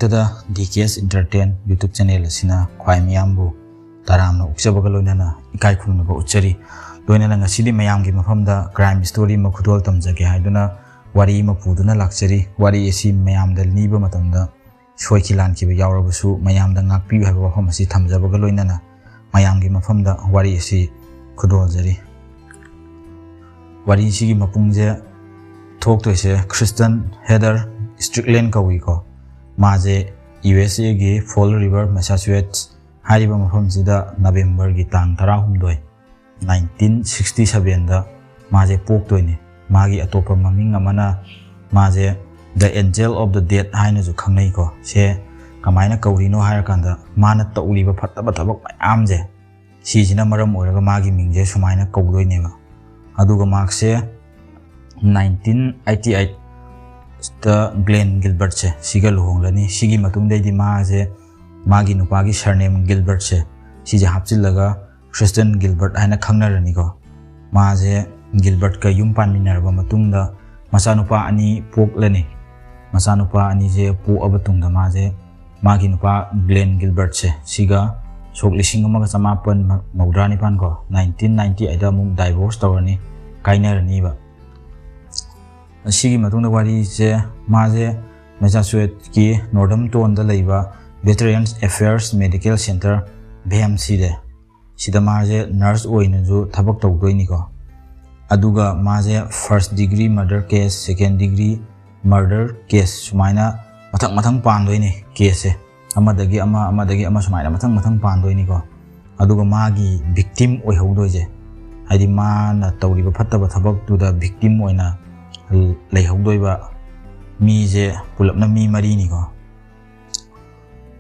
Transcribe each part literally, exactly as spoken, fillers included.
ꯗ D K ꯑꯦꯁ Entertain YouTube channel ꯑꯁꯤꯅ ꯈ꯭ꯋꯥꯏ ꯃꯤꯌꯥꯝꯕꯨ ꯇꯔꯥꯝꯅ ꯑꯣꯛꯆꯕꯒ ꯂꯣꯏꯅꯅ ꯏꯀꯥꯏ ꯈꯨꯝꯅꯕ ꯎꯠꯆꯔꯤ꯫ ꯂꯣꯏꯅꯅ ꯉꯁꯤꯗꯤ ꯃꯌꯥꯝꯒꯤ ꯃꯐꯝꯗ crime story ꯑꯃ ꯈꯨꯗꯣꯜ ꯇꯝꯖꯒꯦ ꯍꯥꯏꯗꯨꯅ ꯋꯥꯔꯤ ꯑꯃ ꯄꯨꯗꯨꯅ ꯂꯥꯛꯆꯔꯤ꯫ ꯋꯥꯔꯤ ꯑꯁꯤ ꯃꯌꯥꯝꯗ ꯂꯤꯕ ꯃꯇꯝꯗ ꯁꯣꯏꯈꯤ ꯂꯥꯟꯈꯤꯕ ꯌꯥꯎꯔꯕꯁꯨ ꯃꯌꯥꯝꯗ ꯉꯥꯛꯄꯤꯌꯨ ꯍꯥꯏꯕ ꯋꯥꯐꯝ ꯑꯁꯤ ꯊꯝꯖꯕꯒ ꯂꯣꯏꯅꯅ ꯃꯌꯥꯝꯒꯤ ꯃꯐꯝꯗ ꯋꯥꯔꯤ ꯑꯁꯤ ꯈꯨꯗꯣꯜꯖꯔꯤ꯫ ꯋꯥꯔꯤꯁꯤꯒꯤ ꯃꯄꯨꯡꯁꯦ ꯊꯣꯛꯇꯣꯏꯁꯦ Kristen Heather Strickland ꯀꯧꯏꯀꯣ꯫ ꯃꯥꯁꯦ ꯌꯨ ꯑꯦꯁ ꯑꯦꯒꯤ Fall River, Massachusetts ꯍꯥꯏꯔꯤꯕ ꯃꯐꯝꯁꯤꯗ ꯅꯕꯦꯝꯕꯔꯒꯤ ꯇꯥꯡ ꯇꯔꯥꯍꯨꯝꯗꯣꯏ, nineteen sixty sevenꯗ ꯃꯥꯁꯦ ꯄꯣꯛꯇꯣꯏꯅꯤ꯫ ꯃꯥꯒꯤ ꯑꯇꯣꯞꯄ ꯃꯃꯤꯡ ꯑꯃꯅ ꯃꯥꯁꯦ The Angel of the Dead ꯍꯥꯏꯅꯁꯨ ꯈꯪꯅꯩꯀꯣ꯫ ꯁꯦ ꯀꯃꯥꯏꯅ ꯀꯧꯔꯤꯅꯣ ꯍꯥꯏꯔꯀꯥꯟꯗ ꯃꯥꯅ ꯇꯧꯔꯤꯕ ꯐꯠꯇꯕ ꯊꯕꯛ ꯃꯌꯥꯝꯁꯦ ꯁꯤꯁꯤꯅ ꯃꯔꯝ ꯑꯣꯏꯔꯒ ꯃꯥꯒꯤ ꯃꯤꯡꯁꯦ ꯁꯨꯃꯥꯏꯅ ꯀꯧꯗꯣꯏꯅꯦꯕ꯫ ꯑꯗꯨꯒ ꯃꯍꯥꯛꯁꯦ nineteen eighty eightꯇ Glenn Gilbertꯁꯦ ꯁꯤꯒ ꯂꯨꯍꯣꯡꯂꯅꯤ꯫ ꯁꯤꯒꯤ ꯃꯇꯨꯡꯗꯩꯗꯤ ꯃꯥꯁꯦ ꯃꯥꯒꯤ ꯅꯨꯄꯥꯒꯤ surname Gilbertꯁꯦ ꯁꯤꯁꯦ ꯍꯥꯞꯆꯤꯜꯂꯒ Kristen Gilbert ꯍꯥꯏꯅ ꯈꯪꯅꯔꯅꯤꯀꯣ꯫ ꯃꯥꯁꯦ Gilbertꯀ ꯌꯨꯝ ꯄꯥꯟꯃꯤꯟꯅꯔꯕ ꯃꯇꯨꯡꯗ ꯃꯆꯥꯅꯨꯄꯥ ꯑꯅꯤ ꯄꯣꯛꯂꯅꯤ꯫ ꯃꯆꯥꯅꯨꯄꯥ ꯑꯅꯤꯁꯦ ꯄꯣꯛꯑꯕ ꯇꯨꯡꯗ ꯃꯥꯁꯦ ꯃꯥꯒꯤ ꯅꯨꯄꯥ Glenn Gilbertꯁꯦ ꯁꯤꯒ ꯁꯣꯛ ꯂꯤꯁꯤꯡ ꯑꯃꯒ ꯆꯃꯥꯄꯟ ꯃꯧꯗ꯭ꯔꯥ ꯅꯤꯄꯥꯟ ꯀꯣ, nineteen ninety eightꯇ ꯑꯃꯨꯛ divorce ꯇꯧꯔꯅꯤ, ꯀꯥꯏꯅꯔꯅꯤꯕ꯫ ꯑꯁꯤꯒꯤ ꯃꯇꯨꯡꯗ ꯋꯥꯔꯤꯁꯦ ꯃꯥꯁꯦ Massachusettsꯀꯤ Northamptonꯗ ꯂꯩꯕ Veterans Affairs Medical Center, V A M Cꯗ ꯁꯤꯗ ꯃꯥꯁꯦ nurse ꯑꯣꯏꯅꯁꯨ ꯊꯕꯛ ꯇꯧꯗꯣꯏꯅꯤꯀꯣ꯫ ꯑꯗꯨꯒ ꯃꯥꯁꯦ first degree murder case, second degree murder case ꯁꯨꯃꯥꯏꯅ ꯃꯊꯪ ꯃꯊꯪ ꯄꯥꯟꯗꯣꯏꯅꯤ caseꯁꯦ꯫ ꯑꯃꯗꯒꯤ ꯑꯃ, ꯑꯃꯗꯒꯤ ꯑꯃ ꯁꯨꯃꯥꯏꯅ ꯃꯊꯪ ꯃꯊꯪ ꯄꯥꯟꯗꯣꯏꯅꯤꯀꯣ꯫ ꯑꯗꯨꯒ ꯃꯥꯒꯤ victim ꯑꯣꯏꯍꯧꯗꯣꯏꯁꯦ, ꯍꯥꯏꯗꯤ ꯃꯥꯅ ꯇꯧꯔꯤꯕ ꯐꯠꯇꯕ ꯊꯕꯛꯇꯨꯗ victim ꯑꯣꯏꯅ ꯂꯩꯍꯧꯗꯣꯏꯕ ꯃꯤꯁꯦ ꯄꯨꯂꯞꯅ ꯃꯤ ꯃꯔꯤꯅꯤꯀꯣ꯫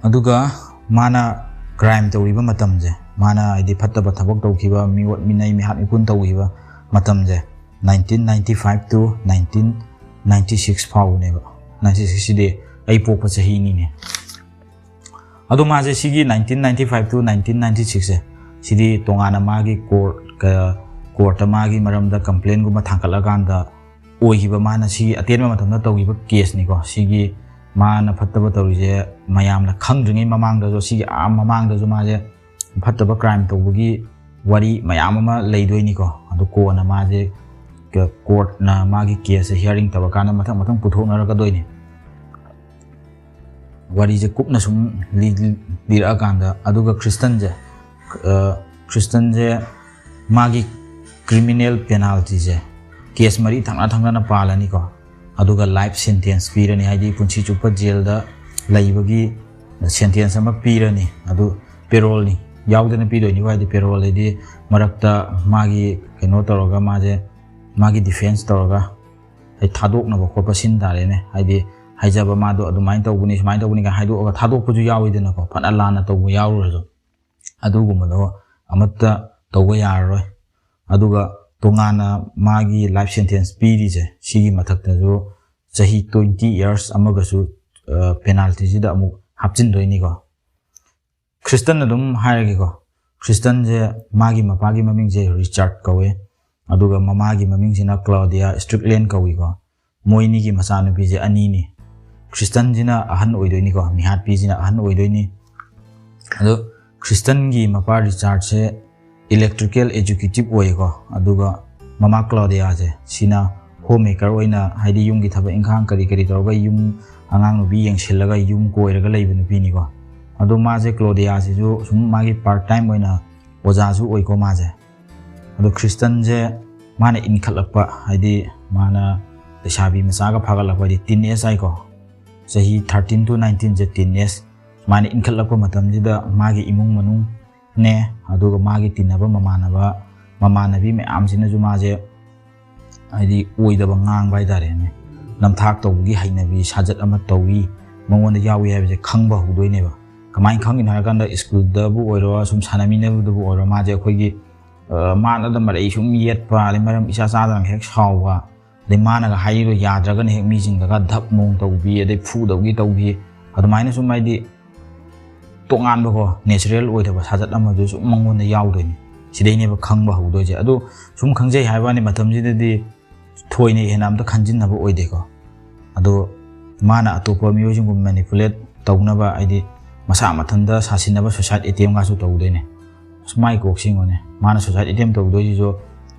ꯑꯗꯨꯒ ꯃꯥꯅ crime ꯇꯧꯔꯤꯕ ꯃꯇꯝꯁꯦ, ꯃꯥꯅ ꯍꯥꯏꯗꯤ ꯐꯠꯇꯕ ꯊꯕꯛ ꯇꯧꯈꯤꯕ, ꯃꯤꯑꯣꯠ ꯃꯤꯅꯩ, ꯃꯤꯍꯥꯠ ꯃꯤꯄꯨꯟ ꯇꯧꯈꯤꯕ ꯃꯇꯝꯁꯦ, nineteen ninety five to nineteen ninety six ꯐꯥꯎꯕꯅꯦꯕ꯫ Ninety sixꯁꯤꯗꯤ ꯑꯩ ꯄꯣꯛꯄ ꯆꯍꯤꯅꯤꯅꯦ꯫ ꯑꯗꯣ ꯃꯥꯁꯦ ꯁꯤꯒꯤ nineteen ninety five to nineteen ninety sixꯁꯦ, ꯁꯤꯗꯤ ꯇꯣꯉꯥꯟꯅ ꯃꯥꯒꯤ court, courtꯇ ꯃꯥꯒꯤ ꯃꯔꯝꯗ complaintꯒꯨꯝꯕ ꯊꯥꯡꯒꯠꯂꯀꯥꯟꯗ ꯑꯣꯏꯈꯤꯕ, ꯃꯥꯅ ꯁꯤꯒꯤ ꯑꯇꯦꯟꯕ ꯃꯇꯝꯗ ꯇꯧꯈꯤꯕ caseꯅꯤꯀꯣ꯫ ꯁꯤꯒꯤ ꯃꯥꯅ ꯐꯠꯇꯕ ꯇꯧꯔꯤꯁꯦ ꯃꯌꯥꯝꯅ ꯈꯪꯗ꯭ꯔꯤꯉꯩ ꯃꯃꯥꯡꯗꯁꯨ, ꯁꯤꯒꯤ ꯑꯥ ꯃꯃꯥꯡꯗꯁꯨ ꯃꯥꯁꯦ ꯐꯠꯇꯕ crime ꯇꯧꯕꯒꯤ ꯋꯥꯔꯤ ꯃꯌꯥꯝ ꯑꯃ ꯂꯩꯗꯣꯏꯅꯤꯀꯣ꯫ ꯑꯗꯨ ꯀꯣꯟꯅ ꯃꯥꯁꯦ courtꯅ ꯃꯥꯒꯤ caseꯁꯦ hearing ꯇꯧꯔꯀꯥꯟꯗ ꯃꯊꯪ ꯃꯊꯪ ꯄꯨꯊꯣꯛꯅꯔꯛꯀꯗꯣꯏꯅꯤ꯫ ꯋꯥꯔꯤꯁꯦ ꯀꯨꯞꯅ ꯁꯨꯝ ꯂꯤ-, ꯂꯤꯔꯛꯑꯀꯥꯟꯗ, ꯑꯗꯨꯒ ꯈ꯭ꯔꯤꯁꯇꯟꯁꯦ, ꯑ, ꯈ꯭ꯔꯤꯁꯇꯟꯁꯦ ꯃꯥꯒꯤ criminal penaltyꯁꯦ, case ꯃꯔꯤ ꯊꯪꯅ ꯊꯪꯅꯅ ꯄꯥꯜꯂꯅꯤꯀꯣ꯫ ꯑꯗꯨꯒ life sentence ꯄꯤꯔꯅꯤ, ꯍꯥꯏꯗꯤ ꯄꯨꯟꯁꯤ ꯆꯨꯞꯄ jailꯗ ꯂꯩꯕꯒꯤ sentence ꯑꯃ ꯄꯤꯔꯅꯤ꯫ ꯑꯗꯨ paroleꯅꯤ, ꯌꯥꯎꯗꯅ ꯄꯤꯗꯣꯏꯅꯤꯀꯣ, ꯍꯥꯏꯗꯤ parole ꯍꯥꯏꯗꯤ ꯃꯔꯛꯇ ꯃꯥꯒꯤ ꯀꯩꯅꯣ ꯇꯧꯔꯒ, ꯃꯥꯁꯦ ꯃꯥꯒꯤ defence ꯇꯧꯔꯒ, ꯍꯥꯏꯗꯤ ꯊꯥꯗꯣꯛꯅꯕ ꯈꯣꯠꯄ ꯁꯤꯟ ꯇꯥꯔꯦꯅꯦ꯫ ꯍꯥꯏꯗꯤ ꯍꯥꯏꯖꯕ, ꯃꯥꯗꯣ ꯑꯗꯨꯃꯥꯏꯅ ꯇꯧꯕꯅꯤ, ꯁꯨꯃꯥꯏꯅ ꯇꯧꯕꯅꯤ ꯀꯥꯏꯅ ꯍꯥꯏꯗꯣꯛꯑꯒ ꯊꯥꯗꯣꯛꯄꯁꯨ ꯌꯥꯎꯋꯤꯗꯅꯀꯣ, ꯐꯅ ꯂꯥꯟꯅ ꯇꯧꯕ ꯌꯥꯎꯔꯨꯔꯁꯨ꯫ ꯑꯗꯨꯒꯨꯝꯕꯗꯣ ꯑꯃꯠꯇ ꯇꯧꯕ ꯌꯥꯔꯔꯣꯏ꯫ ꯑꯗꯨꯒ ꯇꯣꯉꯥꯟꯅ ꯃꯥꯒꯤ life sentence ꯄꯤꯔꯤꯁꯦ, ꯁꯤꯒꯤ ꯃꯊꯛꯇꯁꯨ ꯆꯍꯤ twenty years ꯑꯃꯒꯁꯨ, ꯑ, penaltyꯁꯤꯗ ꯑꯃꯨꯛ ꯍꯥꯞꯆꯤꯟꯗꯣꯏꯅꯤꯀꯣ꯫ ꯈ꯭ꯔꯤꯁꯇꯟ ꯑꯗꯨꯝ ꯍꯥꯏꯔꯒꯦꯀꯣ꯫ ꯈ꯭ꯔꯤꯁꯇꯟꯁꯦ, ꯃꯥꯒꯤ ꯃꯄꯥꯒꯤ ꯃꯃꯤꯡꯁꯦ ꯔꯤꯆꯥꯔꯗ ꯀꯧꯋꯦ, ꯑꯗꯨꯒ ꯃꯃꯥꯒꯤ ꯃꯃꯤꯡꯁꯤꯅ ꯀ꯭ꯂꯥꯎꯗꯤꯌꯥ ꯁ꯭ꯇ꯭ꯔꯤꯛꯂꯦꯟ ꯀꯧꯏꯀꯣ꯫ ꯃꯣꯏꯅꯤꯒꯤ ꯃꯆꯥꯅꯨꯄꯤꯁꯦ ꯑꯅꯤꯅꯤ꯫ ꯈ꯭ꯔꯤꯁꯇꯟꯁꯤꯅ ꯑꯍꯟ ꯑꯣꯏꯗꯣꯏꯅꯤꯀꯣ, ꯃꯤꯍꯥꯠꯄꯤꯁꯤꯅ ꯑꯍꯟ ꯑꯣꯏꯗꯣꯏꯅꯤ꯫ ꯑꯗꯣ ꯈ꯭ꯔꯤꯁꯇꯟꯒꯤ ꯃꯄꯥ ꯔꯤꯆꯥꯔꯗꯁꯦ electrical executive ꯑꯣꯏꯌꯦꯀꯣ, ꯑꯗꯨꯒ ꯃꯃꯥ ꯀ꯭ꯂꯥꯎꯗꯤꯌꯥꯁꯦ, ꯁꯤꯅ home maker ꯑꯣꯏꯅ, ꯍꯥꯏꯗꯤ ꯌꯨꯝꯒꯤ ꯊꯕꯛ ꯏꯪꯈꯥꯡ ꯀꯔꯤ ꯀꯔꯤ ꯇꯧꯔꯒ ꯌꯨꯝ, ꯑꯉꯥꯡ ꯅꯨꯄꯤ ꯌꯦꯡꯁꯤꯜꯂꯒ ꯌꯨꯝ ꯀꯣꯏꯔꯒ ꯂꯩꯕ ꯅꯨꯄꯤꯅꯤꯀꯣ꯫ ꯑꯗꯣ ꯃꯥꯁꯦ, ꯀ꯭ꯂꯣꯗꯤꯌꯥꯁꯤꯁꯨ ꯁꯨꯝ ꯃꯥꯒꯤ part time ꯑꯣꯏꯅ ꯑꯣꯖꯥꯁꯨ ꯑꯣꯏꯀꯣ ꯃꯥꯁꯦ꯫ ꯑꯗꯣ ꯈ꯭ꯔꯤꯁꯇꯟꯁꯦ ꯃꯥꯅ ꯏꯟꯈꯠꯂꯛꯄ, ꯍꯥꯏꯗꯤ ꯃꯥꯅ ꯂꯩꯁꯥꯕꯤ ꯃꯆꯥꯒ ꯐꯥꯒꯠꯂꯛꯄ, ꯍꯥꯏꯗꯤ teen age ꯍꯥꯏꯀꯣ, ꯆꯍꯤ thirteen to nineteenꯁꯦ teen age꯫ ꯁꯨꯃꯥꯏꯅ ꯏꯟꯈꯠꯂꯛꯄ ꯃꯇꯝꯁꯤꯗ ꯃꯥꯒꯤ ꯏꯃꯨꯡ ꯃꯅꯨꯡꯅꯦ, ꯑꯗꯨꯒ ꯃꯥꯒꯤ ꯇꯤꯟꯅꯕ ꯃꯃꯥꯟꯅꯕ, ꯃꯃꯥꯟꯅꯕꯤ ꯃꯌꯥꯝꯁꯤꯅꯁꯨ ꯃꯥꯁꯦ, ꯍꯥꯏꯗꯤ, ꯑꯣꯏꯗꯕ ꯉꯥꯡꯕ ꯍꯥꯏꯇꯥꯔꯦꯅꯦ, ꯅꯝꯊꯥꯛ ꯇꯧꯕꯒꯤ ꯍꯩꯅꯕꯤ, ꯁꯥꯖꯠ ꯑꯃ ꯇꯧꯏ, ꯃꯉꯣꯟꯗ ꯌꯥꯎꯏ ꯍꯥꯏꯕꯁꯦ ꯈꯪꯕ ꯍꯧꯗꯣꯏꯅꯦꯕ꯫ ꯀꯃꯥꯏꯅ ꯈꯪꯉꯤꯅꯣ ꯍꯥꯏꯔꯀꯥꯟꯗ, ꯁ꯭ꯀꯨꯜꯗꯕꯨ ꯑꯣꯏꯔꯣ, ꯁꯨꯝ ꯁꯥꯟꯅꯃꯤꯟꯅꯕꯗꯕꯨ ꯑꯣꯏꯔꯣ, ꯃꯥꯁꯦ ꯑꯩꯈꯣꯏꯒꯤ, ꯑ, ꯃꯥꯅꯗ ꯃꯔꯩ ꯁꯨꯝ ꯌꯦꯠꯄ, ꯑꯗꯩ ꯃꯔꯝ ꯏꯆꯥ ꯆꯥꯗꯅ ꯍꯦꯛ ꯁꯥꯎꯕ, ꯑꯗꯩ ꯃꯥꯅꯒ ꯍꯥꯏꯔꯤꯗꯣ ꯌꯥꯗ꯭ꯔꯒꯅ ꯍꯦꯛ ꯃꯤꯁꯤꯡꯗꯒ ꯙꯞ ꯃꯣꯡ ꯇꯧꯕꯤ, ꯑꯗꯩ ꯐꯨꯗꯧꯒꯤ ꯇꯧꯕꯤ, ꯑꯗꯨꯃꯥꯏꯅ ꯁꯨꯝ, ꯍꯥꯏꯗꯤ, ꯇꯣꯉꯥꯟꯕꯀꯣ, natural ꯑꯣꯏꯗꯕ ꯁꯥꯖꯠ ꯑꯃꯁꯨ ꯁꯨꯝ ꯃꯉꯣꯟꯗ ꯌꯥꯎꯗꯣꯏꯅꯤ꯫ ꯁꯤꯗꯩꯅꯦꯕ ꯈꯪꯕ ꯍꯧꯗꯣꯏꯁꯦ꯫ ꯑꯗꯣ ꯁꯨꯝ ꯈꯪꯖꯩ ꯍꯥꯏꯕ ꯋꯥꯅꯤ, ꯃꯇꯝꯁꯤꯗꯗꯤ ꯊꯣꯏꯅ ꯍꯦꯟꯅ ꯑꯝꯇ ꯈꯟꯖꯤꯟꯅꯕ ꯑꯣꯏꯗꯦꯀꯣ꯫ ꯑꯗꯣ ꯃꯥꯅ ꯑꯇꯣꯞꯄ ꯃꯤꯑꯣꯏꯁꯤꯡꯕꯨ ꯃꯦꯅꯤꯄꯨꯂꯦꯠ ꯇꯧꯅꯕ, ꯍꯥꯏꯗꯤ ꯃꯁꯥ ꯃꯊꯟꯇ ꯁꯥꯁꯤꯟꯅꯕ ꯁꯨꯁꯥꯏꯠ ꯑꯦꯇꯦꯝꯒꯁꯨ ꯇꯧꯗꯣꯏꯅꯦ꯫ ꯑꯁ, ꯃꯥꯏ ꯀꯣꯛꯁꯤꯡꯉꯣꯅꯦ, ꯃꯥꯅ ꯁꯨꯁꯥꯏꯠ ꯑꯦꯇꯦꯝ ꯇꯧꯗꯣꯏꯁꯤꯁꯨ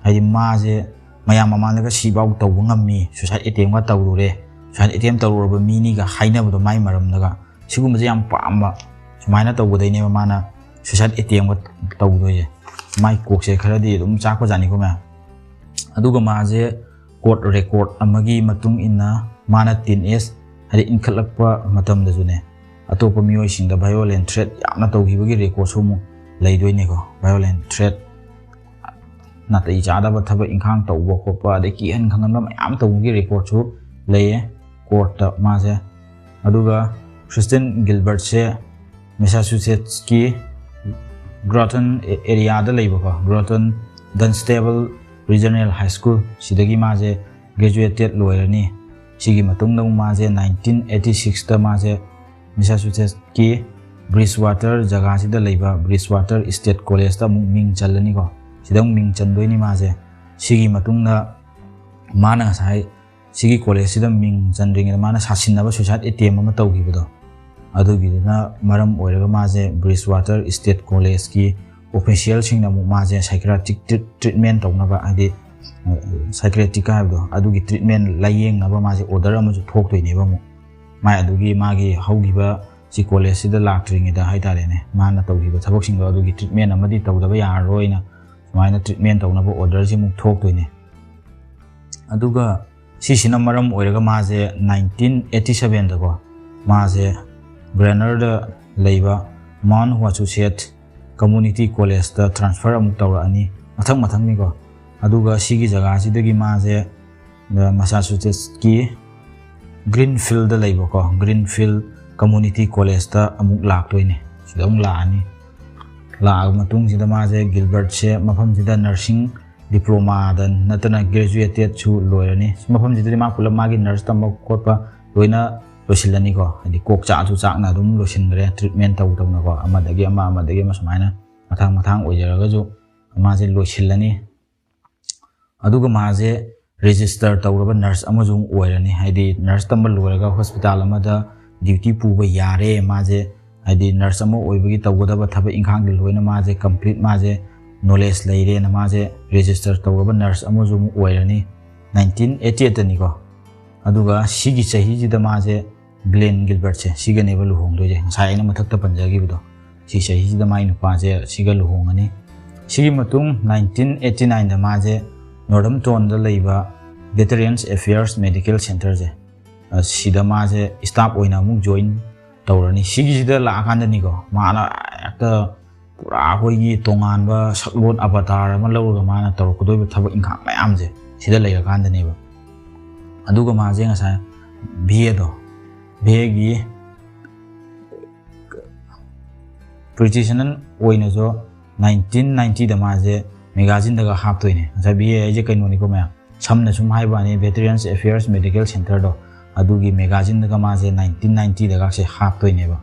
ꯍꯥꯏꯗꯤ ꯃꯥꯁꯦ ꯃꯌꯥꯝ ꯃꯃꯥꯡꯗꯒ ꯁꯤꯐꯥꯎ ꯇꯧꯕ ꯉꯝꯃꯤ, ꯁꯨꯁꯥꯏꯠ ꯑꯦꯇꯦꯝꯒ ꯇꯧꯔꯨꯔꯦ, ꯁꯨꯁꯥꯏꯠ ꯑꯦꯇꯦꯝ ꯇꯧꯔꯨꯔꯕ ꯃꯤꯅꯤꯒ ꯍꯥꯏꯅꯕꯗꯣ ꯃꯥꯏ ꯃꯔꯝꯗꯒ, ꯁꯤꯒꯨꯝꯕꯁꯦ ꯌꯥꯝ ꯄꯥꯝꯕ, ꯁꯨꯃꯥꯏꯅ ꯇꯧꯕꯗꯩꯅꯦꯕ ꯃꯥꯅ ꯁꯨꯁꯥꯏꯠ ꯑꯦꯇꯦꯝꯒ ꯇꯧꯗꯣꯏꯁꯦ꯫ ꯃꯥꯏ ꯀꯣꯛꯁꯦ ꯈꯔꯗꯤ ꯑꯗꯨꯝ ꯆꯥꯛꯄꯖꯥꯠꯅꯤꯀꯣ ꯃꯌꯥꯝ꯫ ꯑꯗꯨꯒ ꯃꯥꯁꯦ ꯀꯣꯔꯠ ꯔꯦꯀꯣꯔꯠ ꯑꯃꯒꯤ ꯃꯇꯨꯡ ꯏꯟꯅ ꯃꯥꯅ ꯇꯤꯟ ꯑꯦꯖ ꯍꯥꯏꯗꯤ ꯏꯟꯈꯠꯂꯛꯄ ꯃꯇꯝꯗꯁꯨꯅꯦ, ꯑꯇꯣꯞꯄ ꯃꯤꯑꯣꯏꯁꯤꯡꯗ ꯚꯥꯏꯑꯣꯂꯦꯟ ꯊ꯭ꯔꯦꯠ ꯌꯥꯝꯅ ꯇꯧꯈꯤꯕꯒꯤ ꯔꯦꯀꯣꯔꯠꯁꯨ ꯑꯃꯨꯛ ꯂꯩꯗꯣꯏꯅꯦꯀꯣ꯫ ꯚꯥꯏꯑꯣꯂꯦꯟ ꯊ꯭ꯔꯦꯠ, ꯅꯥꯇꯩ ꯆꯥꯗꯕ ꯊꯕꯛ ꯏꯪꯈꯥꯡ ꯇꯧꯕ ꯈꯣꯠꯄ, ꯑꯗꯩ ꯀꯤꯍꯟ ꯈꯪꯍꯟꯕ ꯃꯌꯥꯝ ꯇꯧꯕꯒꯤ ꯔꯦꯀꯣꯔꯠꯁꯨ ꯂꯩꯌꯦ ꯀꯣꯔꯠꯇ ꯃꯥꯁꯦ꯫ ꯑꯗꯨꯒ ꯀ꯭ꯔꯤꯁꯇꯤꯟ ꯒꯤꯜꯕꯔꯠꯁꯦ ꯃꯦꯁꯥꯆꯨꯁꯦꯠꯁꯀꯤ ꯒ꯭ꯔꯣꯇꯟ ꯑꯦꯔꯤꯌꯥꯗ ꯂꯩꯕꯀꯣ, ꯒ꯭ꯔꯣꯇꯟ ꯗꯟꯁꯇꯦꯕꯜ ꯔꯤꯖꯅꯦꯜ ꯍꯥꯏ ꯁ꯭ꯀꯨꯜ ꯁꯤꯗꯒꯤ ꯃꯥꯁꯦ ꯒ꯭ꯔꯦꯖꯨꯑꯦꯇꯦꯠ ꯂꯣꯏꯔꯅꯤ꯫ ꯁꯤꯒꯤ ꯃꯇꯨꯡꯗ ꯑꯃꯨꯛ ꯃꯥꯁꯦ ꯅꯥꯏꯟꯇꯤꯟ ꯑꯩꯠꯇꯤ ꯁꯤꯛꯁꯇ ꯃꯥꯁꯦ ꯃꯦꯁꯥꯆꯨꯁꯦꯠꯁꯀꯤ ꯕ꯭ꯔꯤꯖ ꯋꯥꯇꯔ ꯖꯒꯥꯁꯤꯗ ꯂꯩꯕ ꯕ꯭ꯔꯤꯖ ꯋꯥꯇꯔ ꯏꯁꯇꯦꯠ ꯀꯣꯂꯦꯖꯇ ꯑꯃꯨꯛ ꯃꯤꯡ ꯆꯜꯂꯅꯤꯀꯣ꯫ ꯁꯤꯗ ꯑꯃꯨꯛ ꯃꯤꯡ ꯆꯟꯗꯣꯏꯅꯤ ꯃꯥꯁꯦ꯫ ꯁꯤꯒꯤ ꯃꯇꯨꯡꯗ ꯃꯥꯅ ꯉꯁꯥꯏ ꯁꯤꯒꯤ ꯀꯣꯂꯦꯖꯁꯤꯗ ꯃꯤꯡ ꯆꯟꯗ꯭ꯔꯤꯉꯩꯗ ꯃꯥꯅ ꯁꯥꯁꯤꯟꯅꯕ ꯁꯨꯏꯁꯥꯏꯠ ꯑꯦꯇꯦꯝ ꯑꯃ ꯇꯧꯈꯤꯕꯗꯣ, ꯑꯗꯨꯒꯤꯗꯨꯅ ꯃꯔꯝ ꯑꯣꯏꯔꯒ ꯃꯥꯁꯦ ꯕ꯭ꯔꯤꯖ ꯋꯥꯇꯔ ꯏꯁꯇꯦꯠ ꯀꯣꯂꯦꯖꯀꯤ ꯑꯣꯐꯤꯁꯤꯌꯦꯜꯁꯤꯡꯅ ꯑꯃꯨꯛ ꯃꯥꯁꯦ ꯁꯥꯏꯀ꯭ꯔꯥꯇꯤꯛ ꯇ꯭ꯔꯤꯠꯃꯦꯟ ꯇꯧꯅꯕ, ꯍꯥꯏꯗꯤ ꯁꯥꯏꯀ꯭ꯔꯦꯇꯤꯛ ꯍꯥꯏꯕꯗꯣ, ꯑꯗꯨꯒꯤ ꯇ꯭ꯔꯤꯠꯃꯦꯟ ꯂꯥꯏꯌꯦꯡꯅꯕ ꯃꯥꯁꯦ ꯑꯣꯔꯗꯔ ꯑꯃꯁꯨ ꯊꯣꯛꯇꯣꯏꯅꯦꯕ ꯑꯃꯨꯛ꯫ ꯃꯥꯏ ꯑꯗꯨꯒꯤ ꯃꯥꯒꯤ ꯍꯧꯈꯤꯕ ꯁꯤ ꯀꯣꯂꯦꯖꯁꯤꯗ ꯂꯥꯛꯇ꯭ꯔꯤꯉꯩꯗ ꯍꯥꯏꯇꯥꯔꯦꯅꯦ, ꯃꯥꯅ ꯇꯧꯈꯤꯕ ꯊꯕꯛꯁꯤꯡꯗꯣ ꯑꯗꯨꯒꯤ ꯇ꯭ꯔꯤꯠꯃꯦꯟ ꯑꯃꯗꯤ ꯇꯧꯗꯕ ꯌꯥꯔꯔꯣꯏꯅ ꯁꯨꯃꯥꯏꯅ ꯇ꯭ꯔꯤꯠꯃꯦꯟ ꯇꯧꯅꯕ ꯑꯣꯔꯗꯔꯁꯤ ꯑꯃꯨꯛ ꯊꯣꯛꯇꯣꯏꯅꯦ꯫ ꯑꯗꯨꯒ ꯁꯤꯁꯤꯅ ꯃꯔꯝ ꯑꯣꯏꯔꯒ ꯃꯥꯁꯦ ꯅꯥꯏꯟꯇꯤꯟ ꯑꯩꯠꯇꯤ ꯁꯕꯦꯟꯗꯀꯣ ꯃꯥꯁꯦ ꯒ꯭ꯔꯦꯅꯔꯗ ꯂꯩꯕ ꯃꯥꯎꯟ ꯋꯥꯆꯨꯁꯦꯠ ꯀꯝꯃꯨꯅꯤꯇꯤ ꯀꯣꯂꯦꯖꯇ ꯇ꯭ꯔꯥꯟꯁꯐꯔ ꯑꯃꯨꯛ ꯇꯧꯔꯛꯑꯅꯤ, ꯃꯊꯪ ꯃꯊꯪꯅꯤꯀꯣ꯫ ꯑꯗꯨꯒ ꯁꯤꯒꯤ ꯖꯒꯥꯁꯤꯗꯒꯤ ꯃꯥꯁꯦ ꯃꯁꯥꯆꯨꯁꯦꯠꯁꯀꯤ ꯒ꯭ꯔꯤꯟꯐꯤꯜꯗ ꯂꯩꯕꯀꯣ ꯒ꯭ꯔꯤꯟꯐꯤꯜ ꯀꯝꯃꯨꯅꯤꯇꯤ ꯀꯣꯂꯦꯖꯇ ꯑꯃꯨꯛ ꯂꯥꯛꯇꯣꯏꯅꯦ꯫ ꯁꯤꯗ ꯑꯃꯨꯛ ꯂꯥꯛꯑꯅꯤ꯫ ꯂꯥꯛꯑꯕ ꯃꯇꯨꯡꯁꯤꯗ ꯃꯥꯁꯦ ꯒꯤꯜꯕꯔꯠꯁꯦ ꯃꯐꯝꯁꯤꯗ ꯅꯔꯁꯤꯡ ꯗꯤꯄ꯭ꯂꯣꯃꯥꯗ ꯅꯠꯇꯅ ꯒ꯭ꯔꯦꯖꯨꯑꯦꯇꯦꯠꯁꯨ ꯂꯣꯏꯔꯅꯤ꯫ ꯁꯤ ꯃꯐꯝꯁꯤꯗꯗꯤ ꯃꯥ ꯄꯨꯂꯞ ꯃꯥꯒꯤ ꯅꯔꯁ ꯇꯝꯕ ꯈꯣꯠꯄ ꯂꯣꯏꯅ ꯂꯣꯏꯁꯤꯜꯂꯅꯤꯀꯣ꯫ ꯍꯥꯏꯗꯤ ꯀꯣꯛ ꯆꯥꯛꯑꯁꯨ ꯆꯥꯛꯅ ꯑꯗꯨꯝ ꯂꯣꯏꯁꯤꯟꯈ꯭ꯔꯦ, ꯇ꯭ꯔꯤꯠꯃꯦꯟ ꯇꯧ ꯇꯧꯅꯀꯣ, ꯑꯃꯗꯒꯤ ꯑꯃ, ꯑꯃꯗꯒꯤ ꯑꯃ ꯁꯨꯃꯥꯏꯅ ꯃꯊꯪ ꯃꯊꯪ ꯑꯣꯏꯖꯔꯒꯁꯨ ꯃꯥꯁꯦ ꯂꯣꯏꯁꯤꯜꯂꯅꯤ꯫ ꯑꯗꯨꯒ ꯃꯥꯁꯦ ꯔꯦꯖꯤꯁꯇꯔ ꯇꯧꯔꯕ ꯅꯔꯁ ꯑꯃꯁꯨ ꯑꯃꯨꯛ ꯑꯣꯏꯔꯅꯤ꯫ ꯍꯥꯏꯗꯤ ꯅꯔꯁ ꯇꯝꯕ ꯂꯣꯏꯔꯒ ꯍꯣꯁꯄꯤꯇꯥꯜ ꯑꯃꯗ ꯗ꯭ꯌꯨꯇꯤ ꯄꯨꯕ ꯌꯥꯔꯦ ꯃꯥꯁꯦ, ꯍꯥꯏꯗꯤ ꯅꯔꯁ ꯑꯃ ꯑꯣꯏꯕꯒꯤ ꯇꯧꯒꯗꯕ ꯊꯕꯛ ꯏꯪꯈꯥꯡꯗꯤ ꯂꯣꯏꯅ ꯃꯥꯁꯦ ꯀꯝꯄ꯭ꯂꯤꯠ, ꯃꯥꯁꯦ ꯅꯣꯂꯦꯖ ꯂꯩꯔꯦꯅ ꯃꯥꯁꯦ ꯔꯦꯖꯤꯁꯇꯔ ꯇꯧꯔꯕ ꯅꯔꯁ ꯑꯃꯁꯨ ꯑꯃꯨꯛ ꯑꯣꯏꯔꯅꯤ꯫ ꯅꯥꯏꯟꯇꯤꯟ ꯑꯩꯠꯇꯤ ꯑꯩꯠꯇꯅꯤꯀꯣ꯫ ꯑꯗꯨꯒ ꯁꯤꯒꯤ ꯆꯍꯤꯁꯤꯗ ꯃꯥꯁꯦ ꯒ꯭ꯂꯦꯟ ꯒꯤꯜꯕꯔꯠꯁꯦ ꯁꯤꯒꯅꯦꯕ ꯂꯨꯍꯣꯡꯗꯣꯏꯁꯦ, ꯉꯁꯥꯏ ꯑꯩꯅ ꯃꯊꯛꯇ ꯄꯟꯖꯈꯤꯕꯗꯣ꯫ ꯁꯤ ꯆꯍꯤꯁꯤꯗ ꯃꯥꯏ ꯅꯨꯄꯥꯁꯦ ꯁꯤꯒ ꯂꯨꯍꯣꯡꯉꯅꯤ꯫ ꯁꯤꯒꯤ ꯃꯇꯨꯡ ꯅꯥꯏꯟꯇꯤꯟ ꯑꯩꯠꯇꯤ ꯅꯥꯏꯟꯗ ꯃꯥꯁꯦ ꯅꯣꯔꯗꯝꯇꯣꯟꯗ ꯂꯩꯕ ꯚꯦꯇꯔꯤꯌꯟꯁ ꯑꯦꯐꯤꯌꯔꯁ ꯃꯦꯗꯤꯀꯦꯜ ꯁꯦꯟꯇꯔꯁꯦ, ꯑ, ꯁꯤꯗ ꯃꯥꯁꯦ ꯁ꯭ꯇꯥꯐ ꯑꯣꯏꯅ ꯑꯃꯨꯛ ꯖꯣꯏꯟ ꯇꯧꯔꯅꯤ꯫ ꯁꯤꯒꯤꯁꯤꯗ ꯂꯥꯛꯑꯀꯥꯟꯗꯅꯤꯀꯣ, ꯃꯥꯅ ꯍꯦꯛꯇ ꯄꯨꯔꯥ ꯑꯩꯈꯣꯏꯒꯤ ꯇꯣꯉꯥꯟꯕ ꯁꯛꯂꯣꯟ ꯑꯕꯇꯥꯔ ꯑꯃ ꯂꯧꯔꯒ ꯃꯥꯅ ꯇꯧꯔꯛꯀꯗꯣꯏꯕ ꯊꯕꯛ ꯏꯪꯈꯥꯡ ꯃꯌꯥꯝꯁꯦ ꯁꯤꯗ ꯂꯩꯔꯀꯥꯟꯗꯅꯦꯕ꯫ ꯑꯗꯨꯒ ꯃꯥꯁꯦ ꯉꯁꯥꯏ ꯚꯤ ꯑꯦꯗꯣ, ꯚꯤ ꯑꯦꯒꯤ ꯄ꯭ꯔꯦꯛꯇꯤꯁꯅꯔ ꯑꯣꯏꯅꯁꯨ ꯅꯥꯏꯟꯇꯤꯟ ꯅꯥꯏꯟꯇꯤꯗ ꯃꯥꯁꯦ ꯃꯦꯒꯥꯖꯤꯟꯗꯒ ꯍꯥꯞꯇꯣꯏꯅꯦ꯫ ꯉꯁꯥꯏ ꯚꯤ ꯑꯦ ꯍꯥꯏꯁꯦ ꯀꯩꯅꯣꯅꯤꯀꯣ ꯃꯌꯥꯝ, ꯁꯝꯅ ꯁꯨꯝ ꯍꯥꯏꯕ ꯋꯥꯅꯤ, ꯚꯦꯇꯔꯤꯌꯟꯁ ꯑꯦꯐꯤꯌꯔꯁ ꯃꯦꯗꯤꯀꯦꯜ ꯁꯦꯟꯇꯔꯗꯣ, ꯑꯗꯨꯒꯤ ꯃꯦꯒꯥꯖꯤꯟꯗꯒ ꯃꯥꯁꯦ ꯅꯥꯏꯟꯇꯤꯟ ꯅꯥꯏꯟꯇꯤꯗꯒꯁꯦ ꯍꯥꯞꯇꯣꯏꯅꯦꯕ꯫